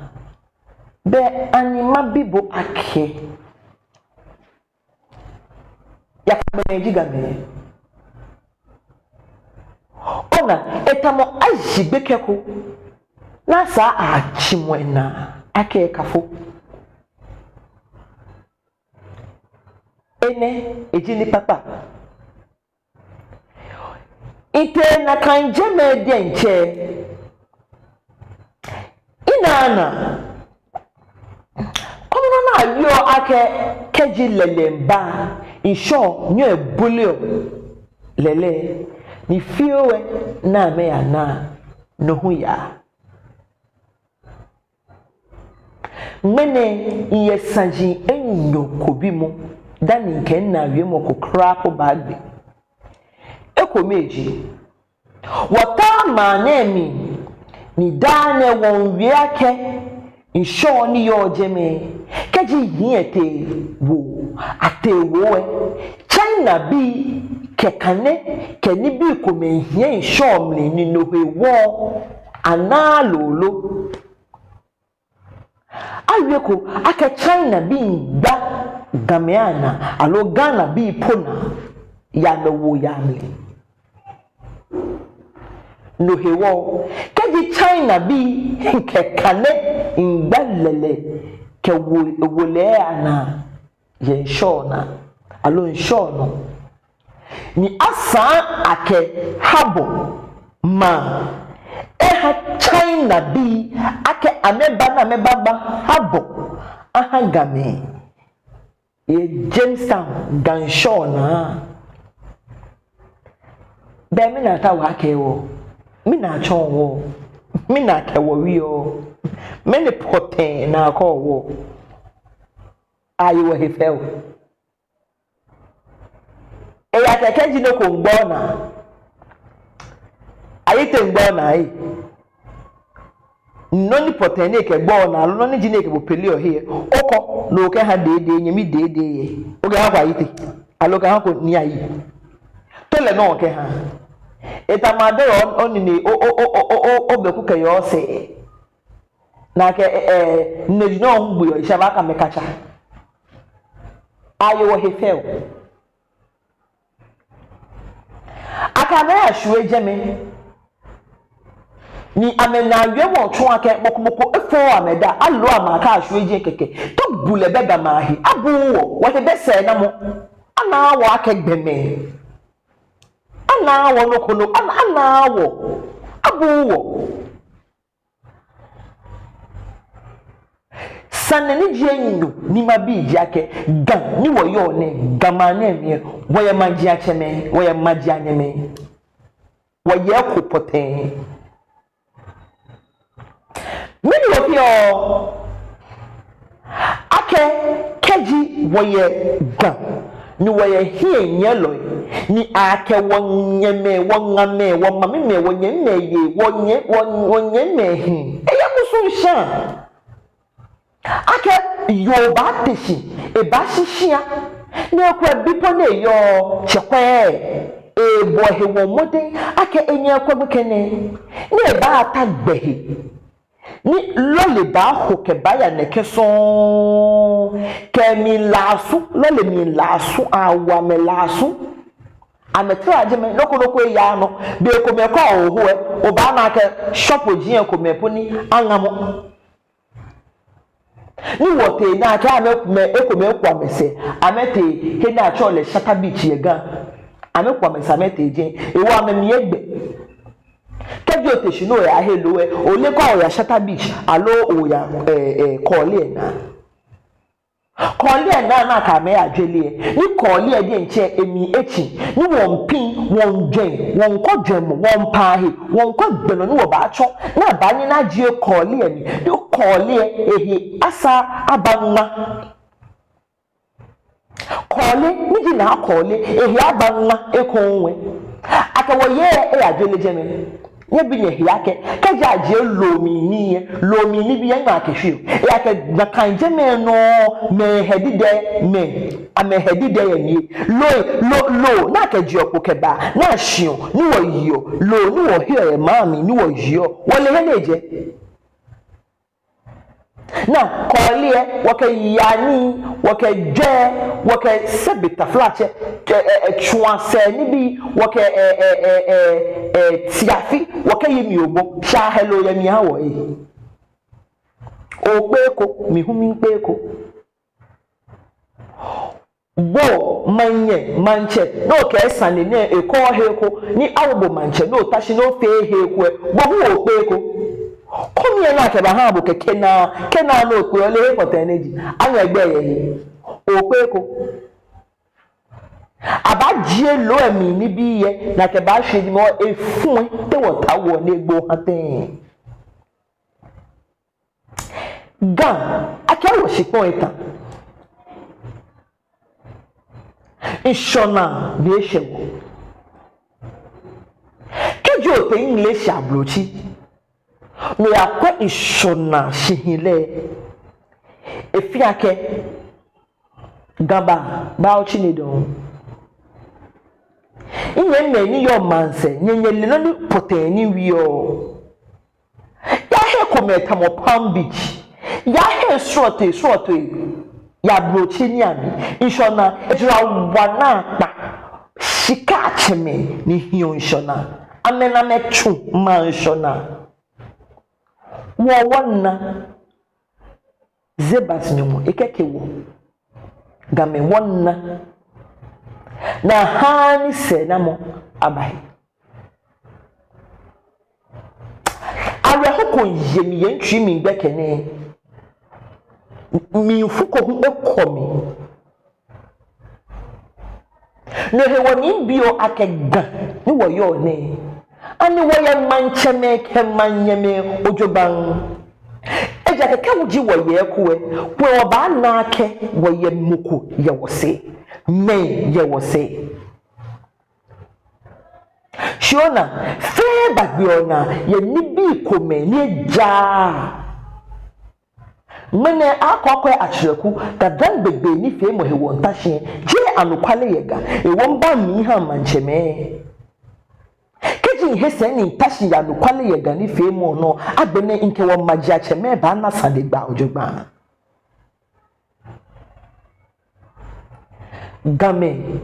Bɛ ani mabi bo akɛ, yaka gbɛnɛ ji Gamɛi? Ona, etamɔ ashi gbekɛ ko, ni asaa atsimɔ enaa akɛ ekafo. Enɛ eji nii kpakpa. Mitee nakai jɛmɛ diɛŋtsɛ. Minaana, kɔmɔ nɔ ni ayɔɔ akɛ kɛji lɛlɛ miiba, ŋshɔ nyɛɔ ebuleɔ lɛlɛ, ni fioo lɛ ni amɛyanaa, no hu yaa. Ŋmɛnɛ miyɛ saji enyɔ ko bimɔ dani mikɛ minaa wiemɔ ko kwraa po baagbe. Ekome ji, wɔta maŋ nɛɛ mli, ni daa nɛɛ wɔmiiwie akɛ ŋshɔ ni yɔɔ jɛmɛ, kɛji hiɛ tee woo, atee woo lɛ, Chinabii kɛ kane kɛ nibii komɛi hiɛ ŋshɔ mli ni no hewɔ anaaa lolo. Awieko akɛ Chinabii miigba Gamɛi anaa, aloo Ghanabii po naa, yɛ amɛwoo yaa mli. No hewɔ, kɛji Chinabii kɛ kane miigba lɛlɛ kɛ wo, wolɛi anaa yɛ ŋshɔ naa, aloo ŋshɔ nɔ, ni asaa akɛ Harbor maŋ eha Chinabii akɛ amɛba ni amɛbagba Harbor aha Gamɛi yɛ Jamestown, Ga ŋshɔ naa. Bɛ mɛni ataoɔ akɛɛ wɔ? Mɛni atsɔɔ wɔ? Mɛni akɛ wɔ wieɔ? Mɛni pɔtɛɛ ni akɔɔ wɔ? Aye wɔhe fɛo. Eya kɛkɛ ji nɔ ko miigba onaa. Ayitey, miigba onaa ee. Nɔ ni pɔtɛɛ ni ekɛgba onaa, aloo nɔ ni ji ni ekɛ bo peleɔ he, okɔ ni okɛha Dede, nyɛmi Dede lɛ. Okɛhako Ayitey, aloo okɛhako Nii Ayi. Tolɛ nɔ okɛha. Etamɔ adɔ yɛ onine, o, o, obɛku kɛyɔɔ sɛɛ. Nakai, eh, eh, nɛɛ ji nɔ ŋgbe yɔɔ, isha ba ka mɛ kacha. Aye wɔhe fɛo. Akɛ amɛ yashwie jɛmɛ. Ni amɛnaa wiemɔ tsɔɔ akɛ mɔ ko mɔ ko efɔɔɔ amɛ daa, aloo amɛkɛɛ ashwie jɛi kɛkɛ. Tɔ bulɛ bɛ Gamɛi ahe, abuuu wɔ, wɔhe bɛ sɛɛnamɔ. Anaaa wɔ akɛ gbɔmɛi. Anaaa wɔ nɔ ko nɔ, ana-, anaaa wɔ, abuuu wɔ. Sane ni ji enyɔ ni mabi ji akɛ, Ga ni wɔyɔɔ nɛɛ, Gamɛi nɛɛ mli, wɔyɛ majiatsɛmɛi, wɔyɛ majianyɛmɛi, wɔyɛ eko pɔtɛɛ. Mɛni wɔfeɔ? Akɛ kɛji wɔyɛ Ga ni wɔyɛ hiɛnyiɛlɔi, ni akɛ wɔnyɛmɛi, wɔŋamɛi, wɔmamimɛi, wɔnyɛmimɛi yei, wɔnyɛ, wɔ, wɔnyɛmimɛi hii, eyɛ musuŋshãa. Akɛ yoo baate shi, ebaashi shĩa, ni ekwɛ bi po ni eyɔɔ, tsɛkwɛ, ebɔ ehe mɔdɛŋ akɛ enyɛ ekwɛ gbekɛ nɛɛ, ni ebaata gbɛ he. Ni lɔle baaho kɛbaaya nɛkɛ sɔŋŋ, kɛ mli laasu, lɔle mli laasu, awo amɛ laasu. Amɛtara jɛmɛ, nɔ ko nɔ ko eyaaa nɔ. Bei komɛi kɛ oho lɛ, obaana akɛ shop jio komɛi po ni aŋamɔ. Ni wɔtee naa kɛ amɛ, mɛi ekomɛi ku amɛsɛɛ, amɛtee he ni atsɛɔ lɛ Shatta Beach yɛ Ga. Amɛku amɛsɛɛ amɛtee jɛi, ehewɔ amɛmli egbɛ. Kɛji ote shi ni oyahe loo lɛ, oleee akɛ oya Shatta Beach, aloo oya, eh, eh, Kɔɔle lɛ naa. Kɔɔle lɛ naa ni akɛ amɛ yajwere lɛ, ni Kɔɔle lɛ diɛŋtsɛ emli etsi, ni wɔmiipiŋ, wɔmiijwɛŋ, wɔmiikɔ jwɛŋmɔ, wɔmiipaa he, wɔmiikɔ gbɛ nɔ ni wɔbaatsɔ, ni abaanyɛ ni ajie Kɔɔle lɛ mli, ni Kɔɔle lɛ ehe asa aba ŋma. Kɔɔle, ni ji Naa Kɔɔle, ehe aba ŋma ekoŋŋ. Akɛ wɔyei lɛ yajwere jɛmɛ. Nyɛbi nyɛhe akɛ, kɛji ajie loo mli nii lɛ, loo mli nibii lɛ, nyɛkɛ shwie. Ejaakɛ nakai jɛmɛ nɔŋŋ mɛi hɛdidɛɛ, mɛi, amɛhɛdidɛɛ yɛ mli. Loo, loo, loo ni akɛjieɔ kpo kɛbaa, ni ashiɔ, ni wɔyeɔ, loo ni wɔheɔ yɛ maŋ mli, ni wɔyeɔ. Wɔle he ni ejɛ. Naa, Kɔɔle lɛ, wɔkɛ yaa nii, wɔkɛ jwɛi, wɔkɛ sɛbe taflatsɛ, kɛ, ɛ, ɛ, tsuasɛɛ nibii, wɔkɛ, ɛ, ɛ, tiafi, wɔkɛyi mli ogbo, shi ahɛloo yɛ mli ahã wɔ lɛ. Okpee ko, mi hu miikpee ko. Bo, maŋnyɛ, maŋtsɛ, ni okɛɛ sane nɛɛ ekɔɔɔ he ko, ni awo bo maŋtsɛ, ni ota shi ni ofeee he ko lɛ, bo hu okpee ko. Koni ena akɛbahã bo kɛkɛ naa, kɛ naa ni okpee, oleee he pɔtɛɛ ni eji, aŋɛ gbɛ yɛ he. Okpee ko. Abaajie loo lɛ mli nibii lɛ, ni akɛbaashwie jɛmɛ, efu lɛ, te wɔtaoɔ ni egbo hã tɛŋŋ? Ga, akɛ wɔ shikpɔŋ eta. Ŋshɔnaa be eshɛ wɔ. Kɛji otee Ŋleshi Ablotsiri, ni oyakwɛ ŋshɔnaa shihilɛ, efeɔ akɛ Ga ba, ba otsi ni dɔŋŋ. Nyɛmimɛi ni yɔɔ maŋsɛɛ, nyɛ, nyɛle nɔ ni pɔtɛɛ ni miwieɔ. Yaa hei komɛi tamɔ Palm Beach. Yaa hei srɔtoi, srɔtoi. Yɛ Ablotsiri nii amli. Ŋshɔnaa, ejara wa naakpa. Shikatsɛmɛi ni hiɔ ŋshɔnaa. Amɛnaa amɛtsu maŋ ŋshɔnaa. Wɔ, wɔna. Zebas Nyɔŋmɔ, ekɛke wɔ. Gamɛi wɔna. Ni ahã ni sɛɛnamɔ aba he. Awerɛho ko ye mi yɛ mitsui mli gbɛkɛ nɛɛ. Mlifu ko hu ekɔ mi. No hewɔ ni mibiɔ akɛ Ga ni wɔyɔɔ nɛɛ, ani wɔyɛ maŋtsɛmɛi kɛ maŋnyɛmɛi jogbaŋŋ? Ejaakɛ kɛ wɔji wɔyɛ eko lɛ, kulɛ wɔbaana akɛ wɔyɛ mɔ ko yɛ wɔsɛɛ, mɛi yɛ wɔsɛɛ. Shi ona, fɛɛ bagbeɔ naa yɛ nibii komɛi ni ejaaa. Ŋmɛnɛ akɔkɔɛ atsrɛku, Ga-Dangme gbee nifeemɔ hewɔ mita shi, jeee anɔkwale yɛ Ga, ehewɔ miba miha maŋtsɛmɛi. Kɛji mihe sɛɛ ni mita shi yɛ anɔkwale yɛ Ga nifeemɔ nɔ, agbɛnɛ mikɛ wɔmajiatsɛmɛi baana sane gba jogbaŋŋ. Gamɛi,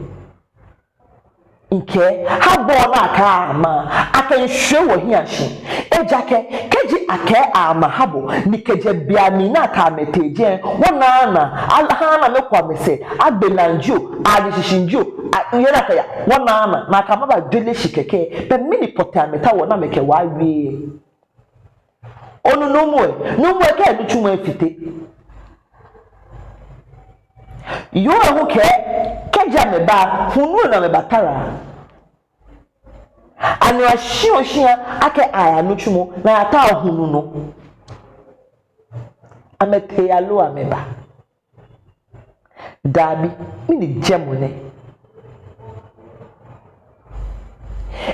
mikɛɛ, ha bɔ ni akɛɛ maŋ, akɛ ŋshwie wɔhiɛ shi. Ejaakɛ kɛji akɛɛ amɛha bo, ni kɛjɛ beiaŋ ni akɛ amɛ tee jɛi, wɔnaaa naa, ahaaa ni amɛku amɛsɛɛ, agbe naa jio, aye shishi jio, a-, yɛ naa kɛya, wɔnaaa naa, nakai amɛbajɔɔ lɛ shi kɛkɛ, bɛ mɛni pɔtɛɛ amɛtaoɔ ni amɛkɛ wɔ awie? Onu nuumo lɛ, nuumo lɛ kɛ nitsumɔ lɛ efite. Yoo lɛ hu kɛɛ, kɛji amɛba, hulu nɔ ni amɛbatara. Ani ashiɔ shia akɛ aya nitsumɔ ni ayatao hulu nɔ? Amɛtee aloo amɛba? Dabi, mɛni ji mɔ nɛ?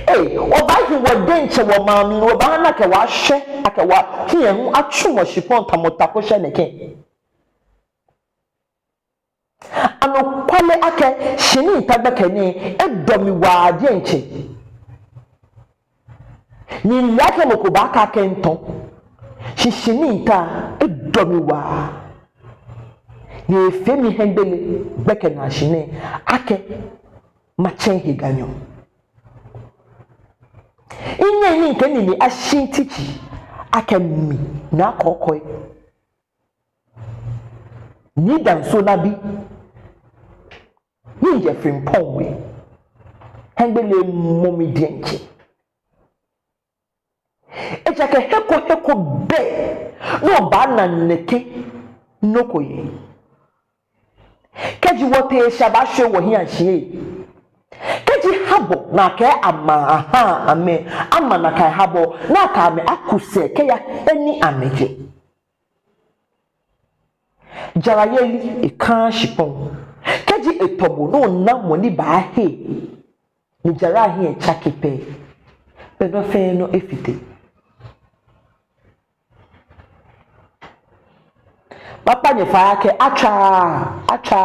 Ei, wɔbaahi wɔ diɛŋtsɛ wɔmaŋ mli, wɔbaaha ni akɛ wɔ ashɛ, akɛ wɔ hiɛ hu atsumɔ shikpɔŋ tamɔ ta ko shɛ nɛkɛ. Anɔkwale akɛ, shihilɛ ta gbɛkɛ nɛɛ, edɔ mi waa diɛŋtsɛ. Ni mile akɛ mɔ ko baakɛɛ akɛ ntɔ. Shi shihilɛ ta, edɔ mi waa. Ni efee mi hiɛgbele gbɛkɛ naashi nɛɛ, akɛ matsɛ he ganyo. Minyɛ ni mikɛ nine ashi mititsi, akɛ mi Naa Kɔkɔi. Nii Danso Nabi, ni mijɛ Frimpong We. Hiɛgbele mɔ mi diɛŋtsɛ. Ejaakɛ he ko he ko bɛ ni obaana nɛkɛ nɔ ko yɛ. Kɛji wɔtee shi abaashwie wɔhiɛ ashi. Kɛji habɔ ni akɛɛ amɛha amɛ, amɛna akɛ habɔ, ni akɛ amɛ aku sɛɛ kɛya he ni amɛjɛ. Jarayeli ekãaa shikpɔŋ. Kɛji etɔ bo ni ona mɔ ni baahe, ni jara hiɛ tsake pɛ, bɛ nɔ fɛɛ nɔ efite. Kpakpa nyɛfai akɛ atswa, atswa.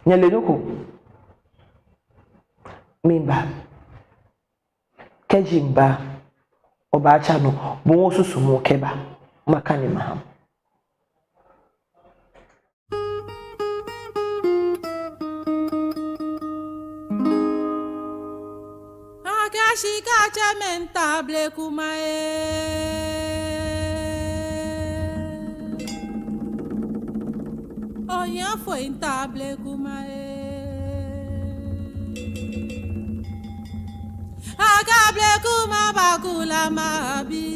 Nyɛle nɔ ko? Miba. Kɛji miba, obaatsa nɔ, bo hu osusumɔ kɛba, makane maha. Akɛ shika tsɛmɛi ntable kuma ee. Ohiafoi ntable kuma ee. Akɛ able kuma bakula mabi.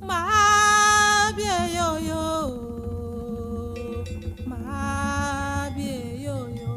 Mabi eyoyo. Mabi eyoyo.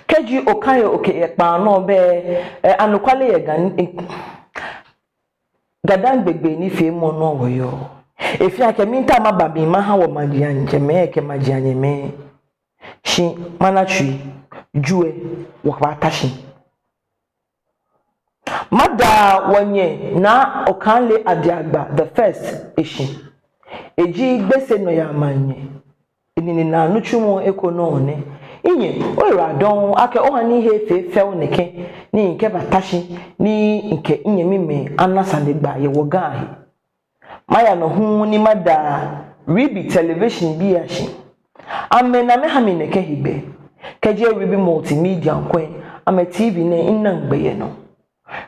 Kɛji okã yɛ okɛ yɛ kpaa nɔ bɛ, eh, anɔkwale yɛ Ga, eh, Ga-Dangme gbɛnifeemɔ nɔ wɔyɔɔ. Efeɔ akɛ miitao maba biɛ maha wɔmajiaŋtsɛmɛi kɛ majiaŋnyɛmɛi. Shi mana tsui, jwɛ, wɔkpa ta shi. Mada wɔnyɛ Naa Okailey Adiagba the first eshi. Eji Gbese nɔyaa maŋnyɛ. Eninenaa nitsumɔ eko nɔ nɛ. Minyɛ, oyiwaladɔŋŋ akɛ oha ni mihe fee fɛo nɛkɛ, ni mikɛbata shi, ni mikɛ minyɛmimɛi ana sanegbaa yɛ wɔ Ga he. Maya nɔ hu ni mada Ribi Television bii ashi. Amɛnaa amɛha mi nɛkɛ hegbɛ. Kɛjɛ Ribi Multimedia ŋkwɛ, amɛ T V nɛɛ minaŋ gbɛ yɛ nɔ.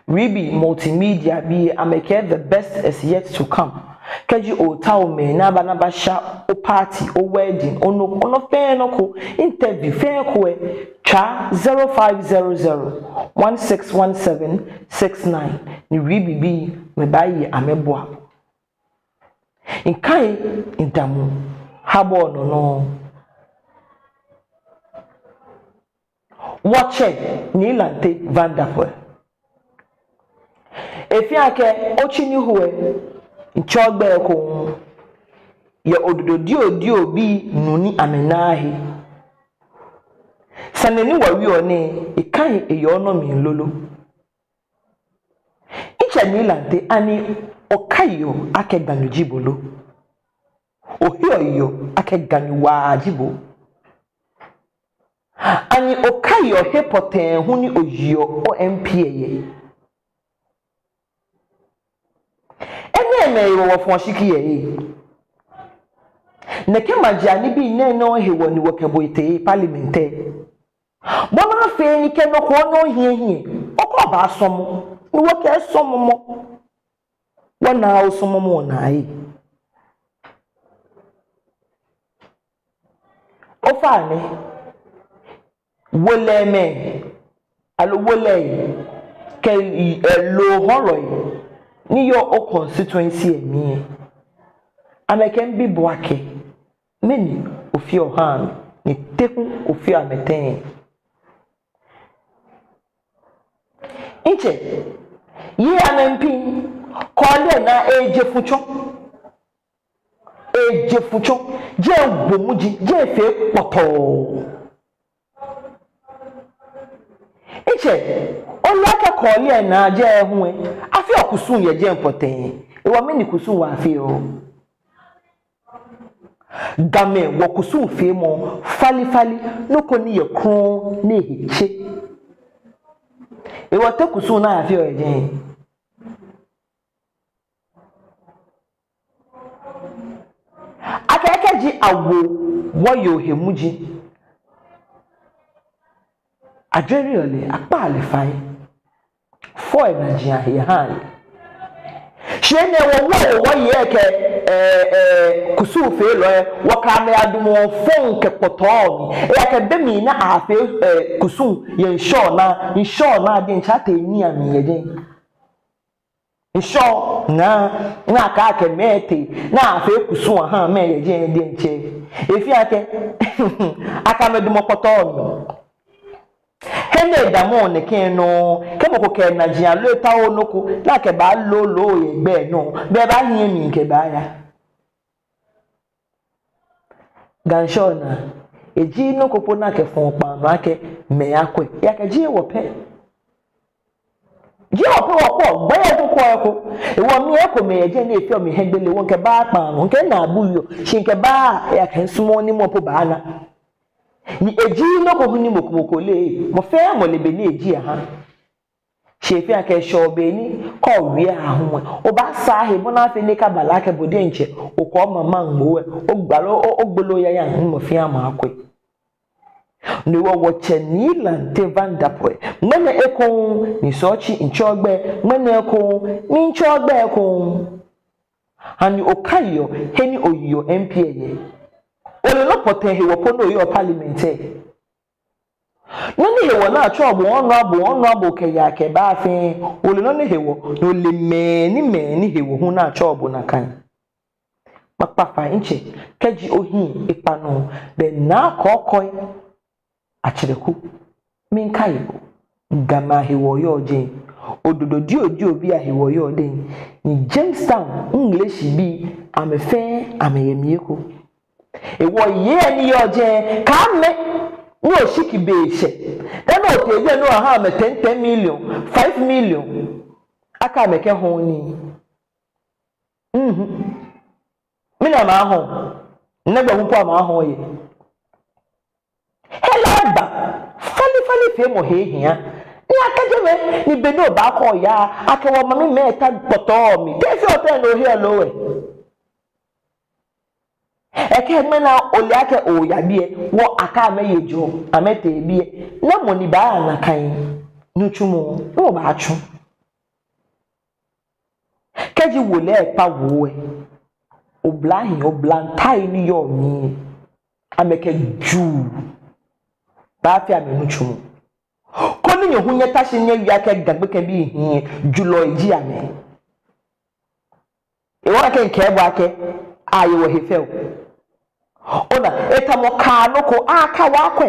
Ribi Multimedia bii, amɛkɛɛ the best is yet to come. Kɛji ootao mɛi ni aba ni abasha o party, o wedding, onɔ, onɔ fɛɛ nɔ ko, interview fɛɛ ko lɛ, tswa zero five zero zero one six one seven six nine ni Ribi bii amɛbaaye amɛbua. Mikai midamɔ habɔ nɔ nɔŋŋ. Wɔtsɛ Nii Lante Vanderpuye. Efeɔ akɛ otsi ni hu lɛ, mitsɛɔ gbɛi ko yɛ Ododo Diodio bii nuu ni amɛnaaa he. Sane ni wɔwieɔ nɛɛ, ekai eyɔɔ nɔ mli lolo. Mitsɛ Nii Lante, ani okaiɔ akɛ Ganyo ji bo lo? Oheɔ yeɔ akɛ Ganyo waa ji bo? Ani okaiɔ he pɔtɛɛ hu ni oyeɔ o M P lɛ yɛ? Enɛɛmɛi hewɔ wɔfɔɔ oshiki yɛ ee. Nɛkɛ maji anibii nɛɛ nɔŋŋ hewɔ ni wɔkɛ bo etee parliament lɛ. Bɔ ni afee ni kɛ nɔ ko nɔ hiɛ hiɛ, okɔ baasɔmɔ, ni wɔkɛɛ sɔmɔmɔ. Wɔnaaa osɔmɔmɔ naa ee. Ofainɛ, wolɛimɛi, aloo wolɛi, kɛ, eh, loo hɔlɔi ni yɔɔ o constituency lɛ mli lɛ, amɛkɛɛ mibi bo akɛ, mɛni ofeɔ ohaa amɛ, ni te hu ofeɔ amɛ tɛŋŋ? Mitsɛ, yei amɛmiipi, Korle Naa eje futsɔ. Eje futsɔ, jɛi egbo muji, jɛi efee kpɔtɔɔ. Mitsɛ, ole akɛ Korle Naa jɛi hu lɛ, afeɔ kusum yɛ jɛi pɔtɛɛ. Hewɔ mɛni kusum waa afeɔ? Gamɛi wɔkusum feemɔ falefale, nɔ ko ni yɔɔ krɔŋŋ ni ehe tse. Hewɔ te kusum ni afeɔ yɛ jɛi? Akɛɛ kɛji awo wɔyoo he muji, ajwɛreɔ lɛ, akpaa lɛ fai, fɔɔ enaji ahe ehaa lɛ. Shi enɛ wɔwoɔ wɔyei kɛ, eh, eh, kusumfeelɔi, wɔkɛ amɛ yadamɔɔ fɔŋ kɛ kpɔtɔɔ mli. Ejaakɛ kɛ be mli ni afee, eh, kusum yɛ ŋshɔ naa, ŋshɔ naa diɛŋtsɛ atee nii amli yɛ jɛi. Ŋshɔ naa, ni akɛɛ akɛ mɛi etee, ni afee kusum aha mɛi yɛ jɛi diɛŋtsɛ. Efeɔ akɛ, akɛ amɛ damɔ kpɔtɔɔ mli. He ni edamɔɔ nɛkɛ nɔŋŋ, kɛ mɔ ko kɛ enaji aloo etaoɔ nɔ ko, ni akɛbaalolɔ yɛ gbɛ nɔ, bɛ ebaahiɛ mli kɛbaaya. Ga ŋshɔ naa, eji nɔ ko po ni akɛfɔɔ kpaa nɔ akɛ mɛi akwɛ. Ejaakɛ jeee wɔ pɛ. Jeee wɔ pɛ wɔkwɛɔ, gbɛ yɛ ko kwɛɔ eko. Hewɔ mi ekomɛi yɛ jɛi ni efeɔ mi hiɛgbele, wɔŋkɛbaa kpaa nɔ, ŋkɛ naabu yeɔ, shi ŋkɛbaa, ejaakɛ misumɔɔɔ ni mɔ po baana. Ni eji nɔ ko hu ni mɔ ko mɔ ko leee, mɔ fɛɛ mɔ le bɔ ni eji aha. Shi efeɔ akɛ eshɛɔ be ni kɛ owie aahu lɛ, obaasaa he bɔ ni afee ni ekabala akɛ bo diɛŋtsɛ okɛ omama ŋmɔ lɛ, ogbala o, ogbolo yayai ni mɔ fɛɛ mɔ akwɛ. No hewɔ wɔtsɛ Nii Lante Vanderpuye, ŋmɛnɛ ekoŋŋ ni sɔɔ tsi mitsɛɔ gbɛi, ŋmɛnɛ ekoŋŋ ni mitsɛɔ gbɛi ekoŋŋ. Ani okaiɔ he ni oyeɔ M P lɛ yɛ? Ole nɔ pɔtɛɛ hewɔ po ni oyɔɔ parliament lɛ? Nɔ ni hewɔ ni atsɛɔ bo honourable, honourable kɛyaa kɛbaa fɛɛ, ole nɔ ni hewɔ, ni ole mɛni mɛni hewɔ hu ni atsɛɔ bo nakai? Kpakpa fai mitsɛ, kɛji ohiɛ ekpa nɔ, bɛ naa kɔkɔi atsɛrɛ ko. Miikai bo, Gamɛi ahewɔ yɔɔ jɛi, Ododo Diodio bii ahewɔ yɔɔ jɛi, ni Jamestown Ŋleshi bii amɛ fɛɛ amɛyɛ mli eko. Hewɔ yei ni yɔɔ jɛi, kɛ amɛ ni oshiki be shɛ, dani Otee biɛ ni oha amɛ ten, ten million, five million. Akɛ amɛkɛhɔɔ nii. Mhm. Mɛni amɛaahɔɔ? Nɛgbɛ hu po amɛaahɔɔ yɛ? Hela eba, falefale feemɔ he hiaa. Ni akɛ jɛmɛ, ni be ni obaakɔ oya, akɛ wɔmamimɛi ta kpɔtɔɔ mli. Te efeɔ tɛŋŋ ni oheɔ loo ɛ? Ekɛɛ ŋmɛnɛ ole akɛ oya biɛ, wɔ akɛ amɛye jɔɔ, amɛtee biɛ. Namɔ ni baaya nakai nitsumɔ, no baatsu. Kɛji wolɛi kpa wo ɛ, oblahii, oblantai ni yɔɔ mli, amɛkɛ juu baafee amɛnitsumɔ. Koni nyɛ hu nyɛta shi nyɛwie akɛ Ga gbekɛbii hii, julɔi ji amɛ. Ewa akɛ mikɛɛ bo akɛ, aye wɔhe fɛo. Ona, etamɔ kaa nɔ ko, akɛ wɔkwɛ.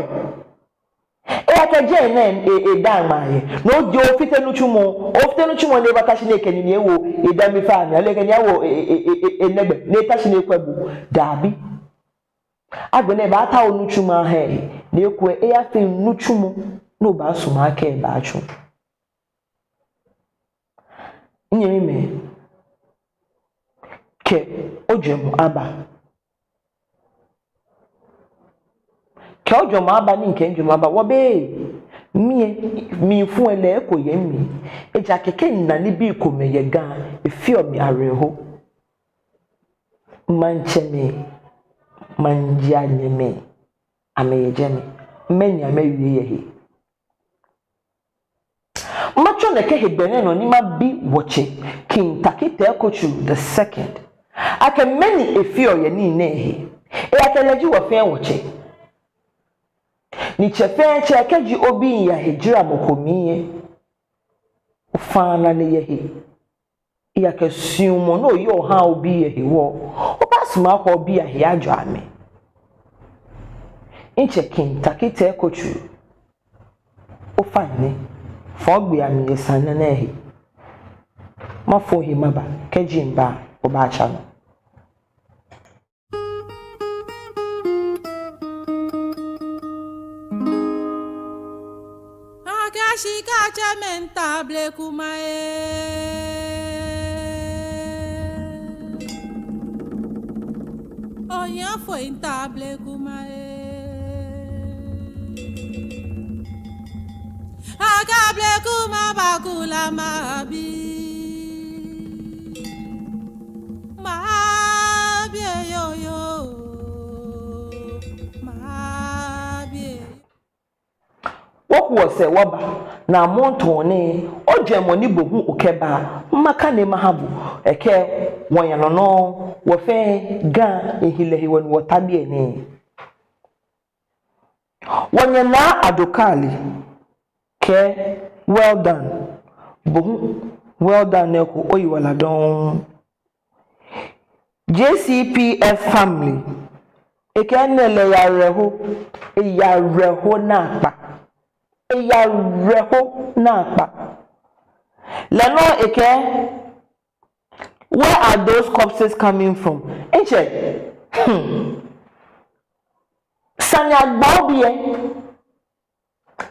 Eya kɛ jɛi nɛɛ, e, eda ŋmaa yɛ. No ji ofite nitsumɔ, ofite nitsumɔ ni ebata shi ni ekɛ nine ewo, eda mi fa mi, aloo ekɛ nine ewo, e, e, e, e, e, nɛgbɛ, ni eta shi ni ekwɛ bo. Dabi. Agbɛnɛ ebaata onitsumɔ ahe, ni ekwɛ eyafee nitsumɔ, ni obaasumɔ akɛ ebaatsu. Nyɛmimɛi, kɛ ojwɛŋmɔ aba. Kɛ ojwɛŋmɔ aba ni mikɛ mijwɛŋmɔ aba, wɔbɛ mli ɛ, mlifu ɛ lɛ eko yɛ mli. Ejaakɛ kɛ mina nibii komɛi yɛ Ga, efeɔ mi awerɛho. Maŋtsɛmɛi, maŋjiaŋnyɛmɛi, amɛyɛ jɛmɛ. Mɛni amɛwie yɛ he? Matsɔ nɛkɛ hegbɛ nɛɛ nɔ ni mabi wɔtsɛ King Tackie Teiko Tsuru the second akɛ mɛni efeɔ yɛ nii nɛɛ he. Ejaakɛ lɛ ji wɔ fɛɛ wɔtsɛ. Ni tsɛ fɛɛ tsɛ, kɛji obi miiya hejaramɔ ko mli ɛ, ofainɛ lɛ yɛ he. Ejaakɛ suɔmɔ ni oyɔɔ oha obii yɛ hewɔ, obaasumɔ akɛ obii ahe ajɔ amɛ. Mitsɛ King Tackie Teiko Tsuru, ofainɛ, fɔɔ gbɛ ami yɛ sane nɛɛ he. Mafo he maba, kɛji miba, obaatsa nɔ. Akɛ shika tsɛmɛi miitao blekuma ee. Ohiafoi miitao blekuma ee. Akɛ blekuma bakula mabi. Mabi ee yoo yoo. Mabi ee. Wɔku wɔsɛɛ wɔba, ni amrɔ nɛɛ, ojwɛŋmɔ ni bo hu okɛba, makane maha bo, ekɛ wɔya nɔ nɔŋŋ, wɔ fɛɛ Ga ehilɛ hewɔ ni wɔta biɛ nɛɛ. Wɔnyɛ Naa Addo Kali kɛɛ well done. Bo hu well done nɛɛ eko oyiwala dɔŋŋ. J C P F family, ekɛɛ nɛɛ lɛ eya awerɛho, eya awerɛho naakpa. Eya awerɛho naakpa. Lɛ nɔŋŋ ekɛɛ, where are those corpses coming from? Mitsɛ, hmm. Sane agbo obiɛ.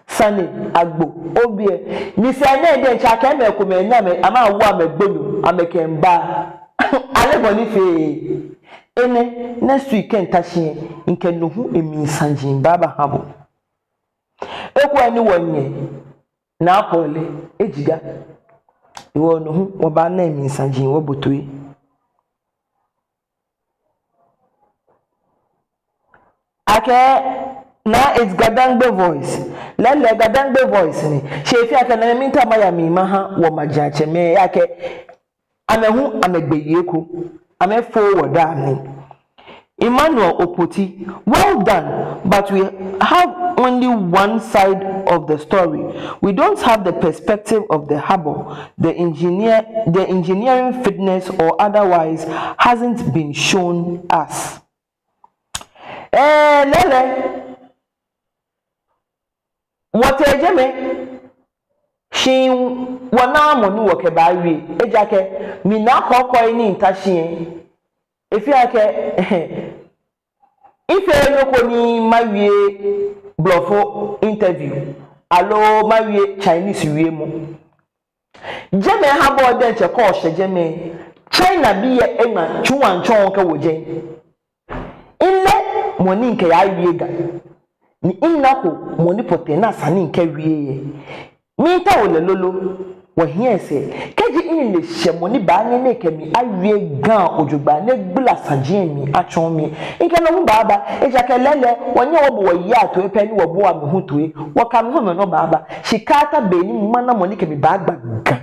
Sane agbo obiɛ. Ni sane nɛɛ diɛŋtsɛ akɛ mɛi komɛi ni amɛ, amɛwo amɛ gbonyo, amɛkɛmiiba. Ale bɔ ni fee. Enɛ, next week kɛ mita shi ɛ, mikɛ no hu emli saji baabaha bo. Ekolɛ ni wɔnyɛ Naa Kɔle, eji Ga. Hewɔ no hu, wɔbaana emli saji wɔbo toi. Akɛ, Naa, it's Gadangme voice. Lɛɛlɛŋ Gadangme voice ni. Shi efeɔ akɛ nɛɛ miitao maya mli maha wɔmajiatsɛmɛi akɛ amɛ hu amɛgbeyei ko, amɛfo wɔ daa nɛɛ. Emmanuel Opoti, well done, but we have only one side of the story. We don't have the perspective of the harbour, the engineer, the engineering fitness or otherwise hasn't been shown us. Ɛɛ, lɛɛlɛŋ. Wɔtee jɛmɛ, shi wɔnaaa mɔ ni wɔkɛbaawie, ejaakɛ mina kɔkɔi ni mita shi ɛ. Efeɔ akɛ, mifee nɔ ko ni mawie blɔfo interview. aloo mawie Chinese wiemɔ. Jɛmɛ ha bɔ diɛŋtsɛ kɛ oshɛ jɛmɛ, China bii lɛ eŋma tsuŋ atsɔɔ kɛwo jɛi. Mile mɔ ni mikɛyawie Ga, ni minako mɔ ni pɔtɛɛ ni esa ni mikɛwie lɛ. Miitao lɛ lolo, wɔhiɛ sɛɛ. Kɛji mile shɛ mɔ ni baanyɛ ni ekɛ mi awie Ga ojogbaŋŋ ni egbala saji lɛ mli atsɔɔ mi, mikɛ no hu baaba. Ejaakɛ lɛɛlɛŋ, wɔnyɛŋ wɔbo wɔyei atoi pɛ ni wɔboa amɛ hu toi. Wɔkɛ amɛ hu amɛnɔ baaba. Shi kɛ́ ata be ni mana mɔ ni kɛ mi baagba Ga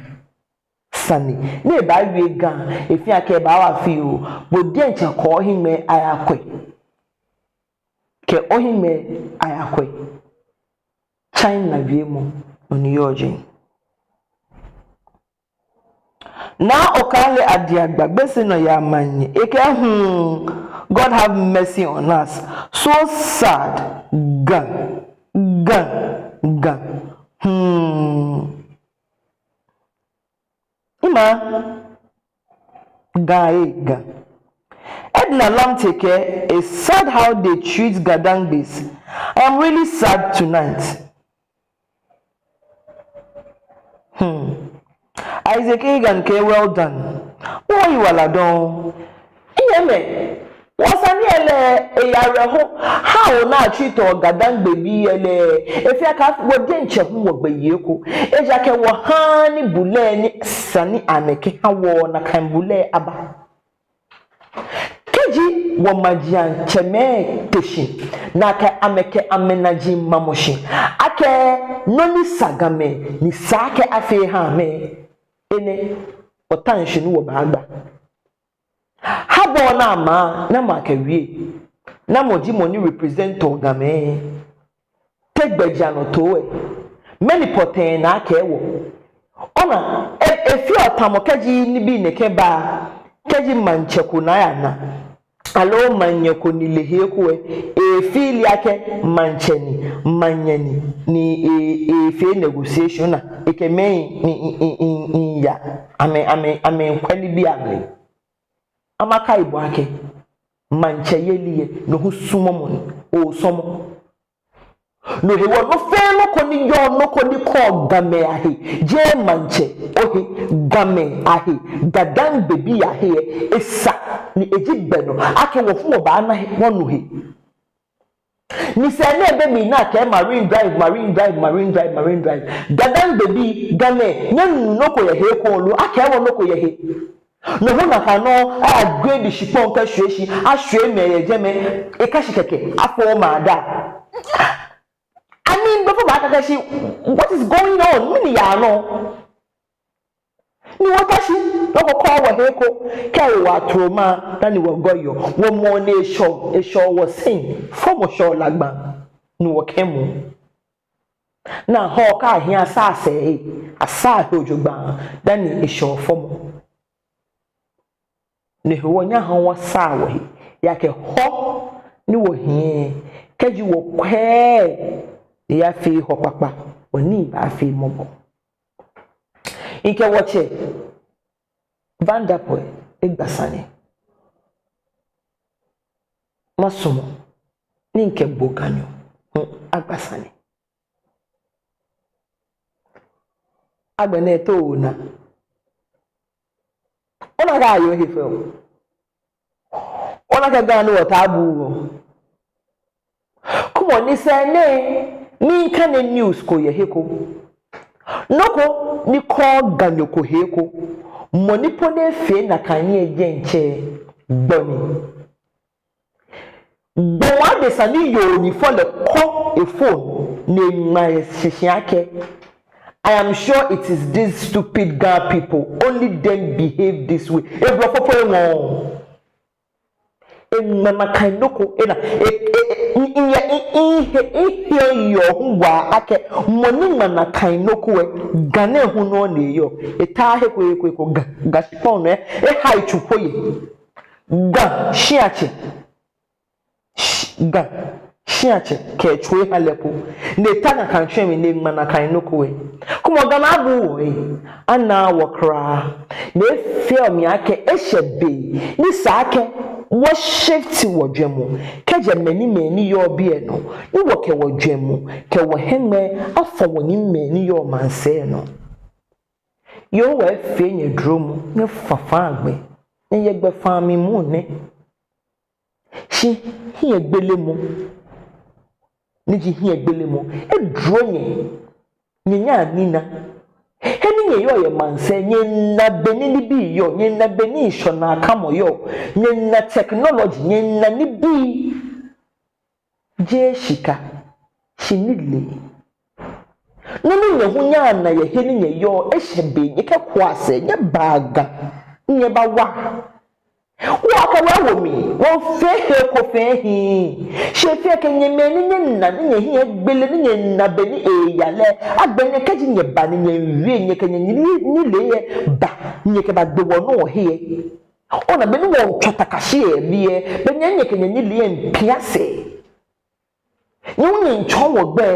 sane ni ebaawie Ga, efeɔ akɛ ebaawa fioo. Bo diɛŋtsɛ kɛ ohiŋmɛi ayakwɛ. Kɛ ohiŋmɛi ayakwɛ. China wiemɔ, nɔ ni yɔɔ jɛi. Naa Okaile Adiagba, Gbese nɔyaa manye, ekɛɛ, hmm, God have mercy on us. So sad. Ga, Ga, Ga. Hmm. Ima. Ga, eh, Ga. Edna Lamte kɛɛ, it's sad how they treat Ga-Dangbes. I am really sad tonight. Hmm. Isaac Egan kɛɛ, well done. Wɔyiwaladɔŋŋ. Nyɛmimɛi, wɔsane lɛ, eyɛ awerɛho. How ni a-treat-ɔ Ga-Dangme bii lɛ, efeɔ akɛ wɔ diɛŋtsɛ hu wɔgbeyei eko. Ejaakɛ wɔhaaa ni bulɛi ni esa ni amɛkɛha wɔ nakai bulɛi aba. Kɛji wɔmajiaŋtsɛmɛi te shi, ni akɛ amɛ kɛ amɛnaji mamɔ shi akɛ nɔ ni sa Gamɛi ni esa akɛ afee aha amɛ, enɛ wɔta shi ni wɔbaagba. Ha bɔ ni ama, namɔ akɛwie, namɔ ji mɔ ni represent-ɔ Gamɛi. Te gbɛjianɔtoo lɛ, mɛni pɔtɛɛ ni akɛɛ wɔ? Ona, e, efeɔ tamɔ kɛji nibii nɛkɛ ba, kɛji maŋtsɛ ko ni ayana, aloo manyɛ ko ni le he ko lɛ, e-feel akɛ maŋtsɛ ni, manyɛ ni, ni e, efee negotiation ni ekɛ mɛi ni, ni, ni, ni, ni ya, amɛ, amɛ, amɛmiikwɛ nibii amli. Amɛkaiɔ bo akɛ maŋtsɛyeli lɛ, no hu sɔɔmɔ ni, osɔɔmɔ. No hewɔ nɔ fɛɛ nɔ ko ni yɔɔ, nɔ ko ni kɔɔ Gamɛi ahe, jeee maŋtsɛ ohe, Gamɛi ahe, Ga-Dangme bii ahe lɛ, esa ni eji gbɛ nɔ akɛ wɔ hu wɔbaana he, wɔnu he. Ni sɛɛ nɛɛ be mli ni akɛɛ Marine Drive, Marine Drive, Marine Drive, Marine Drive. Ga-Dangme bii, Gamɛi, nyɛnu nɔ ko yɛ he ko lo, akɛɛmɔ nɔ ko yɛ he. No hu nakai nɔŋŋ, a-grade shikpɔŋ kɛshwie shi, ashwie mɛi yɛ jɛmɛ, eka shi kɛkɛ, afɔ maŋ daa. Ani, before baakɛɛ akɛ shi, what is going on? Mɛni yaa nɔ? Ni wɔta shi, nɔ ko kɔɔ wɔ he ko, kɛ wɔ atroma, dani wɔgɔ yɔ, wɔmɔ ni eshɔ, eshɔ wɔ sɛɛ, fɔmɔ shɔ lagba, ni wɔkɛmu. Ni hɔ kɛ ahi asaa sɛɛ, asaa he jogbaŋŋ, dani eshɔ fɔmɔ. No hewɔ nyɛhaa wɔsaa wɔhe, ejaakɛ hɔ ni wɔhiɛ, kɛji wɔkwɛɛɛ, eyafee hɔ kpakpa, wɔnii baafee mɔbɔ. Mikɛ wɔtsɛ Vanderpuye egba sane. Masumɔ ni mikɛ bo Ganyo hu agba sane. Agbɛnɛ te ona? Ona akɛ ayɔɔ he fɛo? Ona akɛ Ga ni wɔtaabu wɔ? Kwɛmɔ, ni sɛɛ nɛɛ, mikane news ko yɛ he ko. Nɔ ko ni kɔɔ Ganyo ko he ko. Mɔ ni po ni efee nakai nii lɛ diɛŋtsɛ, gbɔ ni. Gbɔmɔ adesa ni yoo ni fɔ lɛ kɔ ephone ni eŋma yɛ shishi akɛ, I am sure it is these stupid Ga people, only them behave this way. Eblɔfo po eŋɔɔ. Eŋma nakai nɔ ko, ena, e, e, e, n, n, ya, n, n, he, n, he, yɔɔ hu waa akɛ, mɔ ni ŋma nakai nɔ ko lɛ, Ga nɛɛ hu nɔ ni eyɔɔ, eta he ko, he ko, he ko, Ga, Ga shikpɔŋ nɔ lɛ, eha etsu po yɛ. Ga, shiatsɛ. Shi-, Ga, shiatsɛ, kɛ etsu eha lɛ po. Ni eta nakai tsɛ mli ni eŋma nakai nɔ ko lɛ. Kwɛmɔ, Ga naabu wɔ lɛ. Anaaa wɔ kwraa. Ni efeɔ mi akɛ, eshɛ be ni esa akɛ wɔshifti wɔjwɛŋmɔ kɛjɛ mɛi ni mɛi ni yɔɔ biɛ nɔ, ni wɔkɛ wɔjwɛŋmɔ kɛ wɔhiɛŋmɛi afɔ wɔnyɛmimɛi ni yɔɔ maŋsɛɛ nɔ. Yehowa efee nyɛ duromɔ, nyɛfafaa gbɛ, nyɛyɛ gbɛfaa mli moŋ nɛ. Shi hiɛgbelemɔ, ni ji hiɛgbelemɔ, eduro nyɛ, nyɛnyɛa nyɛna. He ni nyɛyɔɔ yɛ maŋsɛɛ, nyɛna bɔ ni nibii yɔɔ, nyɛna bɔ ni ŋshɔnaakamɔ yɔɔ, nyɛna technology, nyɛna nibii. Jeee shika, shi nilee. Nɔ ni nyɛ hu nyɛaana yɛ he ni nyɛyɔɔ, eshɛ be nyɛkɛkwɛa sɛɛ, nyɛbaa Ga, nyɛbawa. Wɔkɛ wɔ wo mli, wɔfee he ko fɛɛ hii. Shi efee akɛ nyɛ mɛi ni nyɛna, ni nyɛhiɛ egbele, ni nyɛna bɔ ni eeya lɛ, agbɛnɛ kɛji nyɛba ni nyɛmiiwie, nyɛkɛ nyɛnilee lɛ ba, nyɛkɛbagbe wɔ nɔ wɔhe lɛ. Ona bɔ ni wɔmiitswa takashi yɛ biɛ, bɔ ni nyɛkɛ nyɛnilee lɛ miipia sɛɛ. Nyɛ hu nyɛmiitsɔɔ wɔ gbɛ.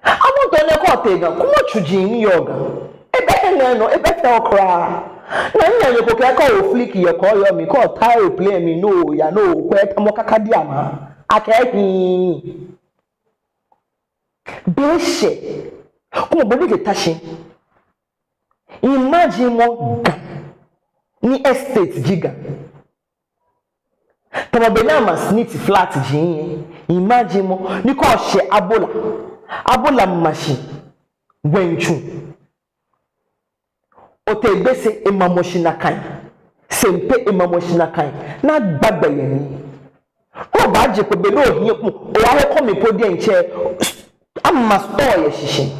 Amrɔ nɛɛ kɛ otee Ga, kwɛmɔ tsuji ni yɔɔ Ga. Ebɛ he nɛɛ nɔ, ebɛ fɛo kwraa. Ni nyɛ nyɛkɛɛ kɛ ofliki yɛ kɔɔyɔɔ mli, kɛ otaa aeroplane mli, ni oya ni okwɛ, tamɔ kakadiama. Akɛ hii. Be shɛ. Kwɛmɔ bɔ ni ejɛ ta shi. Imagine mɔ Ga. Ni estate ji Ga. Tamɔ bɔ ni ama sniti flat ji nɛɛ, imagine mɔ, ni kɛ oshɛ Abola, Abola mashi, Gwentsu. Otee Gbese, emamɔ shi nakai. Sempe, emamɔ shi nakai. Ni agba gbɛ yɛ mli. Kɛ obaaje kpo be ni ohiɛ kpo, oyahe kɔmi po diɛŋtsɛ, ama store yɛ shishi.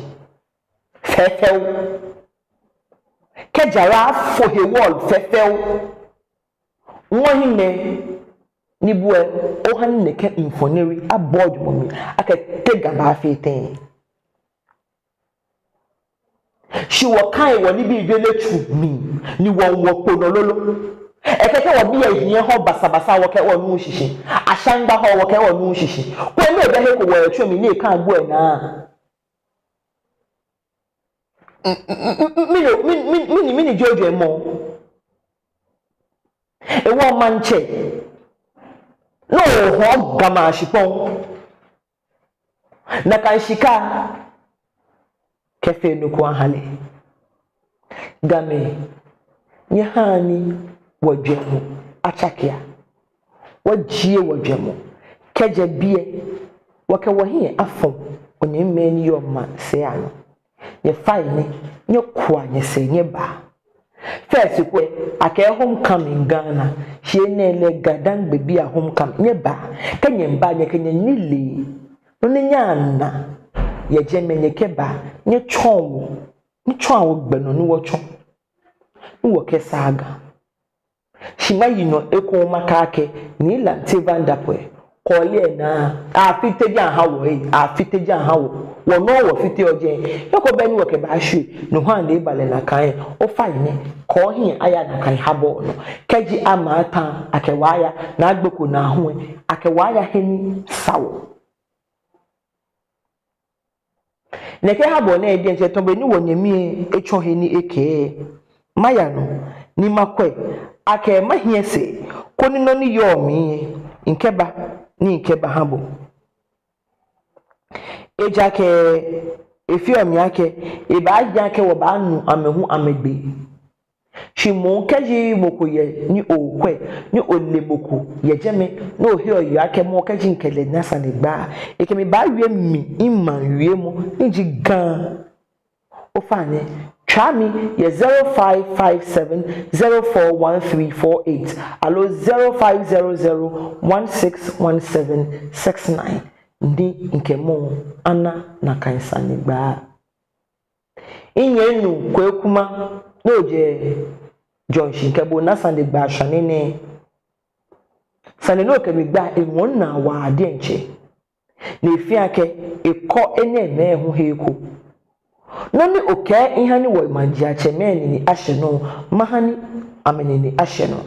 Fɛfɛo. Kɛ jara afo he wall fɛfɛo. Ŋɔ hiŋmɛi ni bo lɛ, oha ni nɛkɛ mfoniri abɔ ojwɛŋmɔ mli akɛ te Ga baafee tɛŋŋ. Shi wɔkai wɔnibii jwere tsu mli, ni wɔwo kpo nɔ lolo. Ekɛɛ kɛ wɔbii lɛ hiɛ hɔ basabasa wɔkɛwo nu shishi. Ashangba hɔ wɔkɛwo nu shishi. Kwɛ ni ebɛ he ko wɔyɛ tsu mli ni ekã agbo lɛ naa. Mɛni, mɛni, mɛni, mɛni ji ojwɛŋmɔ? Ewɔ maŋtsɛ. No hɔ Gamɛi ashikpɔŋ. Nakai shika kɛfee nɔ ko aha lɛ. Gamɛi, nyɛhaa ni wɔjwɛŋmɔ atsakea. Wɔjie wɔjwɛŋmɔ. Kɛjɛ biɛ, wɔkɛ wɔhiɛ afɔ wɔnyɛmimɛi ni yɔɔ maŋsɛɛ anɔ. Nyɛfainɛ, nyɛkua nyɛsɛɛ nyɛbaa. First kwɛ, akɛɛ homecoming Ghana, shi enɛ lɛ Ga-Dangme bii a homecoming, nyɛbaa, kɛ nyɛba, nyɛkɛ nyɛnilee, nɔ ni nyɛaana yɛ jɛmɛ nyɛkɛbaa, nyɛtsɔɔ wɔ, nyɛtsɔɔa wɔ gbɛ nɔ ni wɔtsɔ, ni wɔkɛsaa Ga. Shi mayi nɔ ekoŋŋ makɛɛ akɛ, Nii Lante Vanderpuye, kɔɔle lɛ naa, afite ja aha wɔ ee, afite ja aha wɔ, wɔ nɔŋŋ wɔfiteɔ jɛi, eko bɛ ni wɔkɛbaashwie, no hewɔ ni eba lɛ nakai, ofainɛ, kɔ ohiɛ aya nakai habɔɔ nɔ, kɛji ama ata, akɛ wɔ aya, ni agbeko naa hu lɛ, akɛ wɔ aya he ni sa wɔ. Nɛkɛ habɔɔ nɛɛ diɛŋtsɛ tamɔ bɔ ni wɔnyɛmi lɛ etsɔ he ni ekɛɛ, maya nɔ ni makwɛ akɛ mahi esɛɛ koni nɔ ni yɔɔ mli lɛ mikɛba ni mikɛbaha bo. Ejaakɛ efeɔ mi akɛ ebaahi akɛ wɔbaanu amɛ hu amɛgbee. Shi moŋ kɛji mɔ ko yɛ ni okwɛ, ni ole mɔ ko yɛ jɛmɛ, ni oheɔ oyeɔ akɛ mɔ kɛji mikɛ lɛ na sane gba, ekɛ mi baawie mi, mimaŋ wiemɔ, ni ji Ga. Ofainɛ, tswa mi yɛ zero five five seven zero four one three four eight, aloo zero five zero zero one six one seven six nine, ni mikɛ mɔ ana nakai sane gba. Minyɛmi nuu Kwei Kuma, ni ojɛ Junction, kɛ bo na sane gba shwane nɛɛ. Sane ni okɛ mi gba lɛ eŋɔɔ minaa waa diɛŋtsɛ. Ni efeɔ akɛ ekɔ enɛɛmɛi hu he eko. Nɔ ni okɛɛ miha ni wɔmaŋjiatsɛmɛi nine ashɛ nɔ, maha ni amɛnine ashɛ nɔ.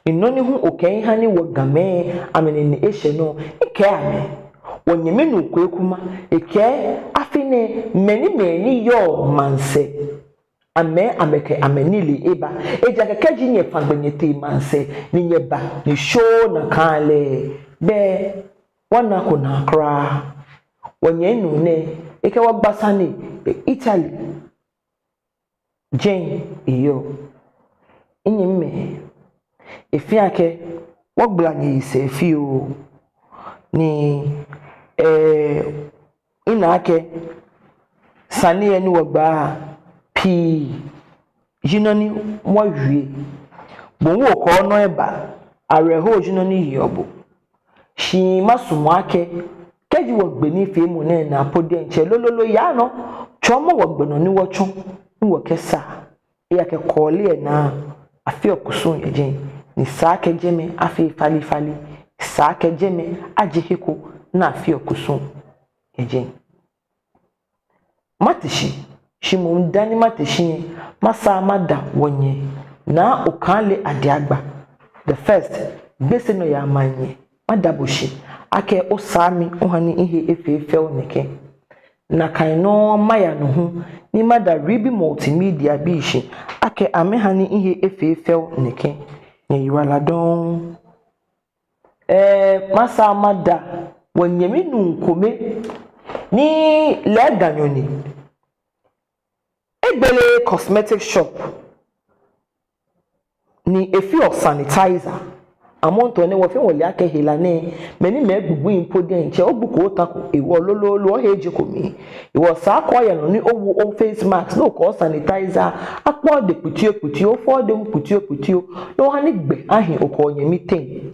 Ni nɔ ni hu okɛɛ miha ni wɔ Gamɛi amɛnine ashɛ nɔ, mikɛɛ amɛ. Wɔnyɛmi nuu Kwei Kuma, ekɛɛ afi nɛɛ mɛi ni mɛi ni yɔɔ maŋsɛɛ, amɛ, amɛkɛ amɛnilee eba. Ejaakɛ kɛji nyɛfã gbɛ nyɛtee maŋsɛɛ ni nyɛba ni shwoo nakai lɛ, bɛ wɔnako naa kwraa. Wɔnyɛmi nuu nɛɛ, ekɛ wɔ gba sane yɛ Italy jɛi eyɔɔ. Minyɛmimɛi, efee akɛ wɔgbala nyɛyi sɛɛ fioo. Ni, eh, mina akɛ sane lɛ ni wɔgba pii ji nɔ ni wɔwie. Bo hu okɔ nɔ eba, awerɛho ji nɔ ni yeɔ bo. Shi masumɔ akɛ kɛji wɔgbe nifeemɔ nɛɛ naa po diɛŋtsɛ, lolo lolo yaa nɔ, tsɔɔmɔ wɔ gbɛ nɔ ni wɔtsɔ ni wɔkɛsaa. Ejaakɛ kɔɔle lɛ naa, afeɔ kusum yɛ jɛi, ni esa akɛ jɛmɛ afee falefale, esa akɛ jɛmɛ aje he ko ni afeɔ kusum yɛ jɛi. Mate shi, shi moŋ dani mate shi, masaa mada wɔnyɛ Naa Okailey Adiagba the first, Gbese nɔyaa maŋnyɛ, mada bo shi akɛ osaa mi ohani mihe efee fɛo nɛkɛ. Nakai nɔŋŋ maya nɔ hu ni mada Ribi Multimedia bii shi akɛ amɛhani mihe efee fɛo nɛkɛ. Nyɛyiwaladɔŋŋ. Eh, masaa mada wɔnyɛmi nuu kome ni lɛ Ganyo ni. Egbele cosmetic shop ni efeɔ sanitizer. Amontɔ nɛɛ wɔfɛɛ wɔle akɛ hela nɛɛ, mɛi ni amɛgbugbui po diɛŋtsɛ, ogbui ko otako hewɔ lolo lolo ohe ejeko mli. Hewɔ esa akɛ oya nɔ ni owo o face mask, ni okɔ sanitizer, akpɔ odɛŋ kpitiokpitio, ofɔ odɛŋ kpitiokpitio, ni ohani gbɛ ahi okɛ onyɛmi teŋ.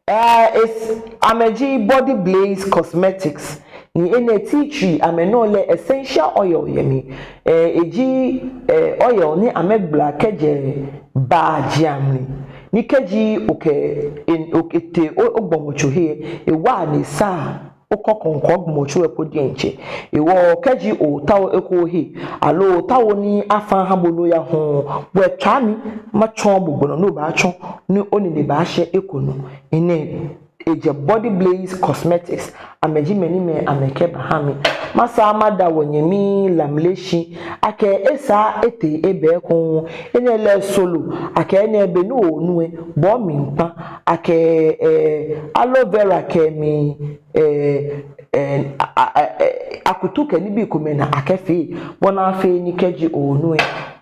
Eh, es-, amɛji Body Blaze Cosmetics, ni enɛ tea tree amɛnɔ lɛ essential oil yɛ mli. Eh, eji, eh, oil ni amɛgbala kɛjɛ baaji amli. Ni kɛji okɛ, en-, okɛtee o-, ogbɔmɔtso he, ewaa ni esaa okɔ kɔŋkɔ gbɔmɔtso lɛ po diɛŋtsɛ. Hewɔ kɛji ootao eko ohe, aloo ootao ni afã aha bo ni oya hu, bo etswa mi, matsɔɔ bo gbɛ nɔ ni obaatsɔ, ni onine baashɛ eko nɔ. Enɛ ejɛ Body Blaze Cosmetics, amɛji mɛi ni amɛ, amɛkɛba ha mi. Masaa mada wɔnyɛmi Lamle shi akɛ esaa etee ebɛ ekoŋŋ. Enɛ lɛ solo, akɛ enɛ be ni onu lɛ, bo miikpa, akɛ, eh, aloe vera kɛ mli, eh, eh, a, a, a, eh, akutu kɛ nibii komɛi ni akɛfee, bɔ ni afee ni kɛji onu lɛ,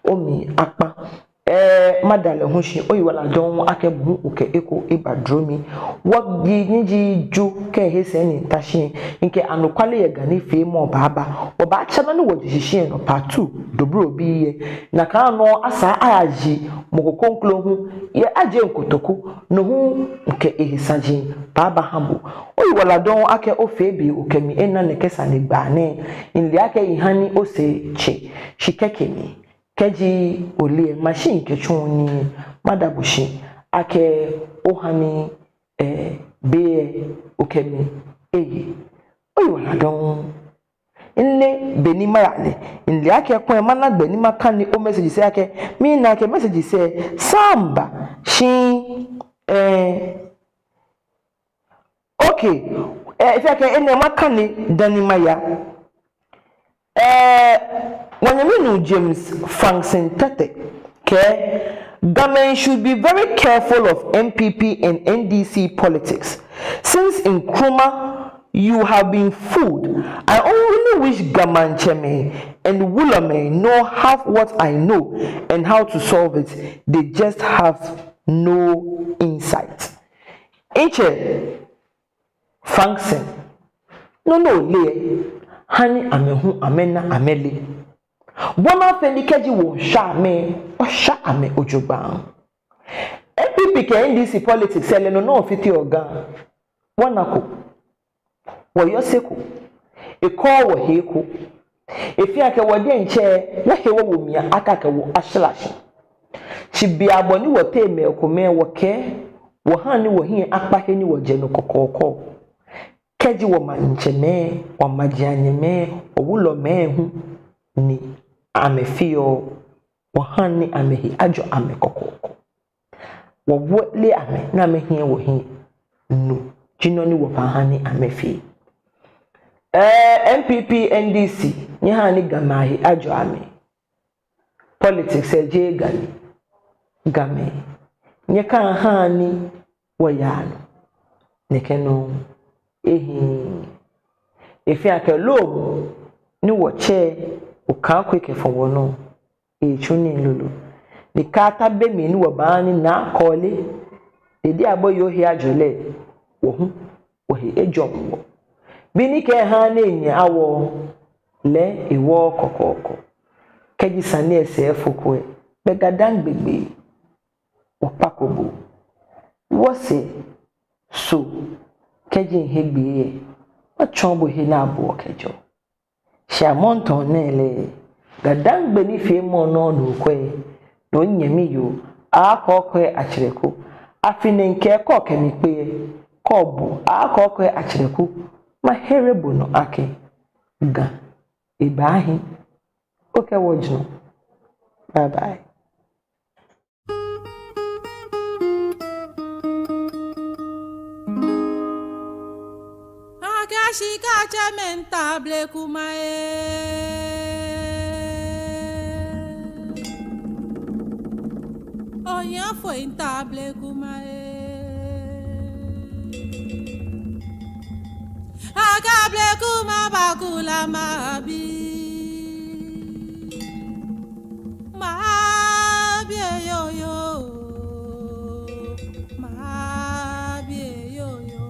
omli akpa. Eh, mada lɛ hu shi, oyiwaladɔŋŋ akɛ bo hu okɛ eko eba dro mi. Wɔji ni ji Ju kɛ he sɛɛ ni ta shi, mikɛ anɔkwale yɛ Ga nifeemɔ baaba. Wɔbaatsɛ nɔ ni wɔje shishi lɛ nɔ part two, Dobrobii lɛ. Nakai nɔŋŋ asaa ayaje mɔ ko kroko hu, yɛ Adjei Kotoku, no hu mikɛ ehe saji baaba ha bo. Oyiwaladɔŋŋ akɛ ofee be okɛ mi ena nɛkɛ sanegbaa nɛɛ. Mile akɛ eha ni osɛɛ tse, shi kɛkɛ ni. Kɛji ole lɛ, machine kɛtsuɔ nii, mada bo shi akɛ ohani, eh, be lɛ okɛ mi eye. Oyiwaladɔŋŋ. Mile be ni maya lɛ, mile akɛ kwɛ mana gbɛ ni makane o message sɛɛ akɛ, mina akɛ message sɛɛ saamba shi, eh, Okay. Eh, efee akɛ enɛ makane dani maya. Eh, wɔnyɛmi nuu James Fankson Tetteh kɛɛ, Gamɛi should be very careful of N P P and N D C politics. Since Nkrumah, you have been fooled. I only wish Ga Maŋtsɛmɛi and Wulɔmɛi know half what I know and how to solve it. They just have no insight. Ntsɛ Fankson, nɔ ni ole lɛ, hani amɛ hu amɛna amɛle. Bɔ ni afee ni kɛji wɔshwa amɛ, wɔshwa amɛ jogbaŋŋ. N P P kɛ N D C politics lɛ, no nɔŋŋ fiteɔ Ga. Wɔnako. Wɔyɔse ko. Ekɔɔɔ wɔhe eko. Efee akɛ wɔ diɛŋtsɛ, wɔhe wɔwo mli akɛ akɛ wɔ ashla shi. Shi bianɛ bɔ ni wɔteŋ mɛi komɛi wɔkɛɛ, wɔhaa ni wɔhiɛ akpa he ni wɔjɛ nɔ kɔkɔɔkɔ. Kɛji wɔ maŋtsɛmɛi, wɔ majianyɛmɛi, wɔ wulɔmɛi hu ni amɛfeɔ, wɔhaa ni amɛhe ajɔ amɛ kɔkɔɔkɔ. Wɔwole amɛ ni amɛhiɛ wɔhiɛ. No ji nɔ ni wɔbaaha ni amɛfee. Eh, N P P, N D C, nyɛhaa ni Gamɛi ahe ajɔ amɛ. Politics lɛ jeee Ga ni. Gamɛi, nyɛkahaa ni wɔyaa nɔ. Nɛkɛ nɔŋŋ ehiii. Efee akɛ loomɔ ni wɔtsɛ Okaŋ Kwei kɛfɔ wɔnɔ, eetsu nii lolo. Ni kaata be mli ni wɔbaaha ni Naa Kɔle Dedei Aboyoo he ajɔ lɛ, wɔ hu wɔhe ejɔɔɔ wɔ. Be ni kɛha ni enyɛ awɔ lɛ, ewɔɔɔ kɔkɔɔkɔ. Kɛji sane lɛ sɛɛ fo ko lɛ, bɛ GaDangme gbee, wɔkpako bo. Wɔsɛɛ, so kɛji mihe gbee lɛ, matsɔɔ bo he ni abuɔ kɛjɛɔ? Shi amrɔ nɛɛ lɛ, GaDangme nifeemɔ nɔ nɔ kwɛ, no nyɛmi yoo, akɔkɔɛ atsɛrɛ ko. Afi nɛɛ kɛ kɔ kɛ mi kpe, kɔ bo, akɔkɔɛ atsɛrɛ ko. Mahere bo nɔ akɛ Ga ebaahi. Okɛ wɔ jurɔ. Bye bye. Akɛ shika tsɛmɛi miitao blekuma ee. Ohiafoi miitao blekuma ee. Akɛ blekuma bakula mabi. Mabi eyoyo, mabi eyoyo.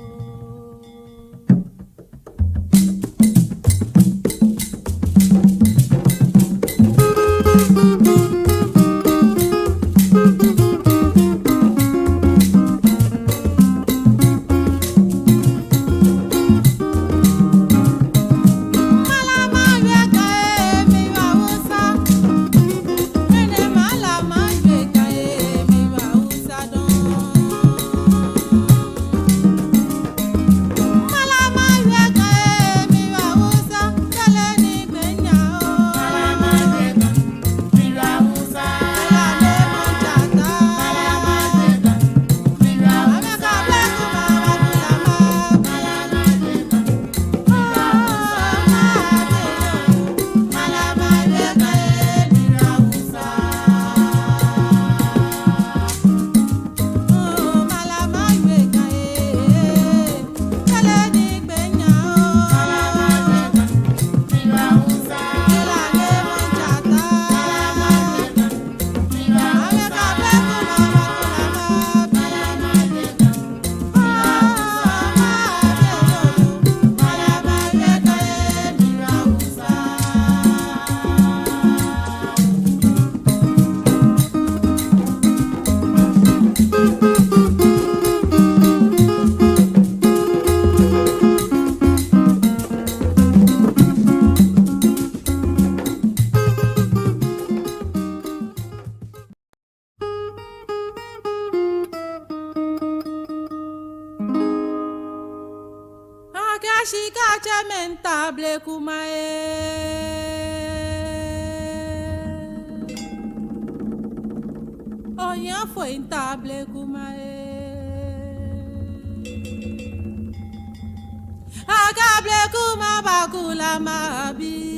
Akɛ shika tsɛmɛi miitao blekuma ee. Ohiafoi miitao blekuma ee. Akɛ blekuma bakula mabi.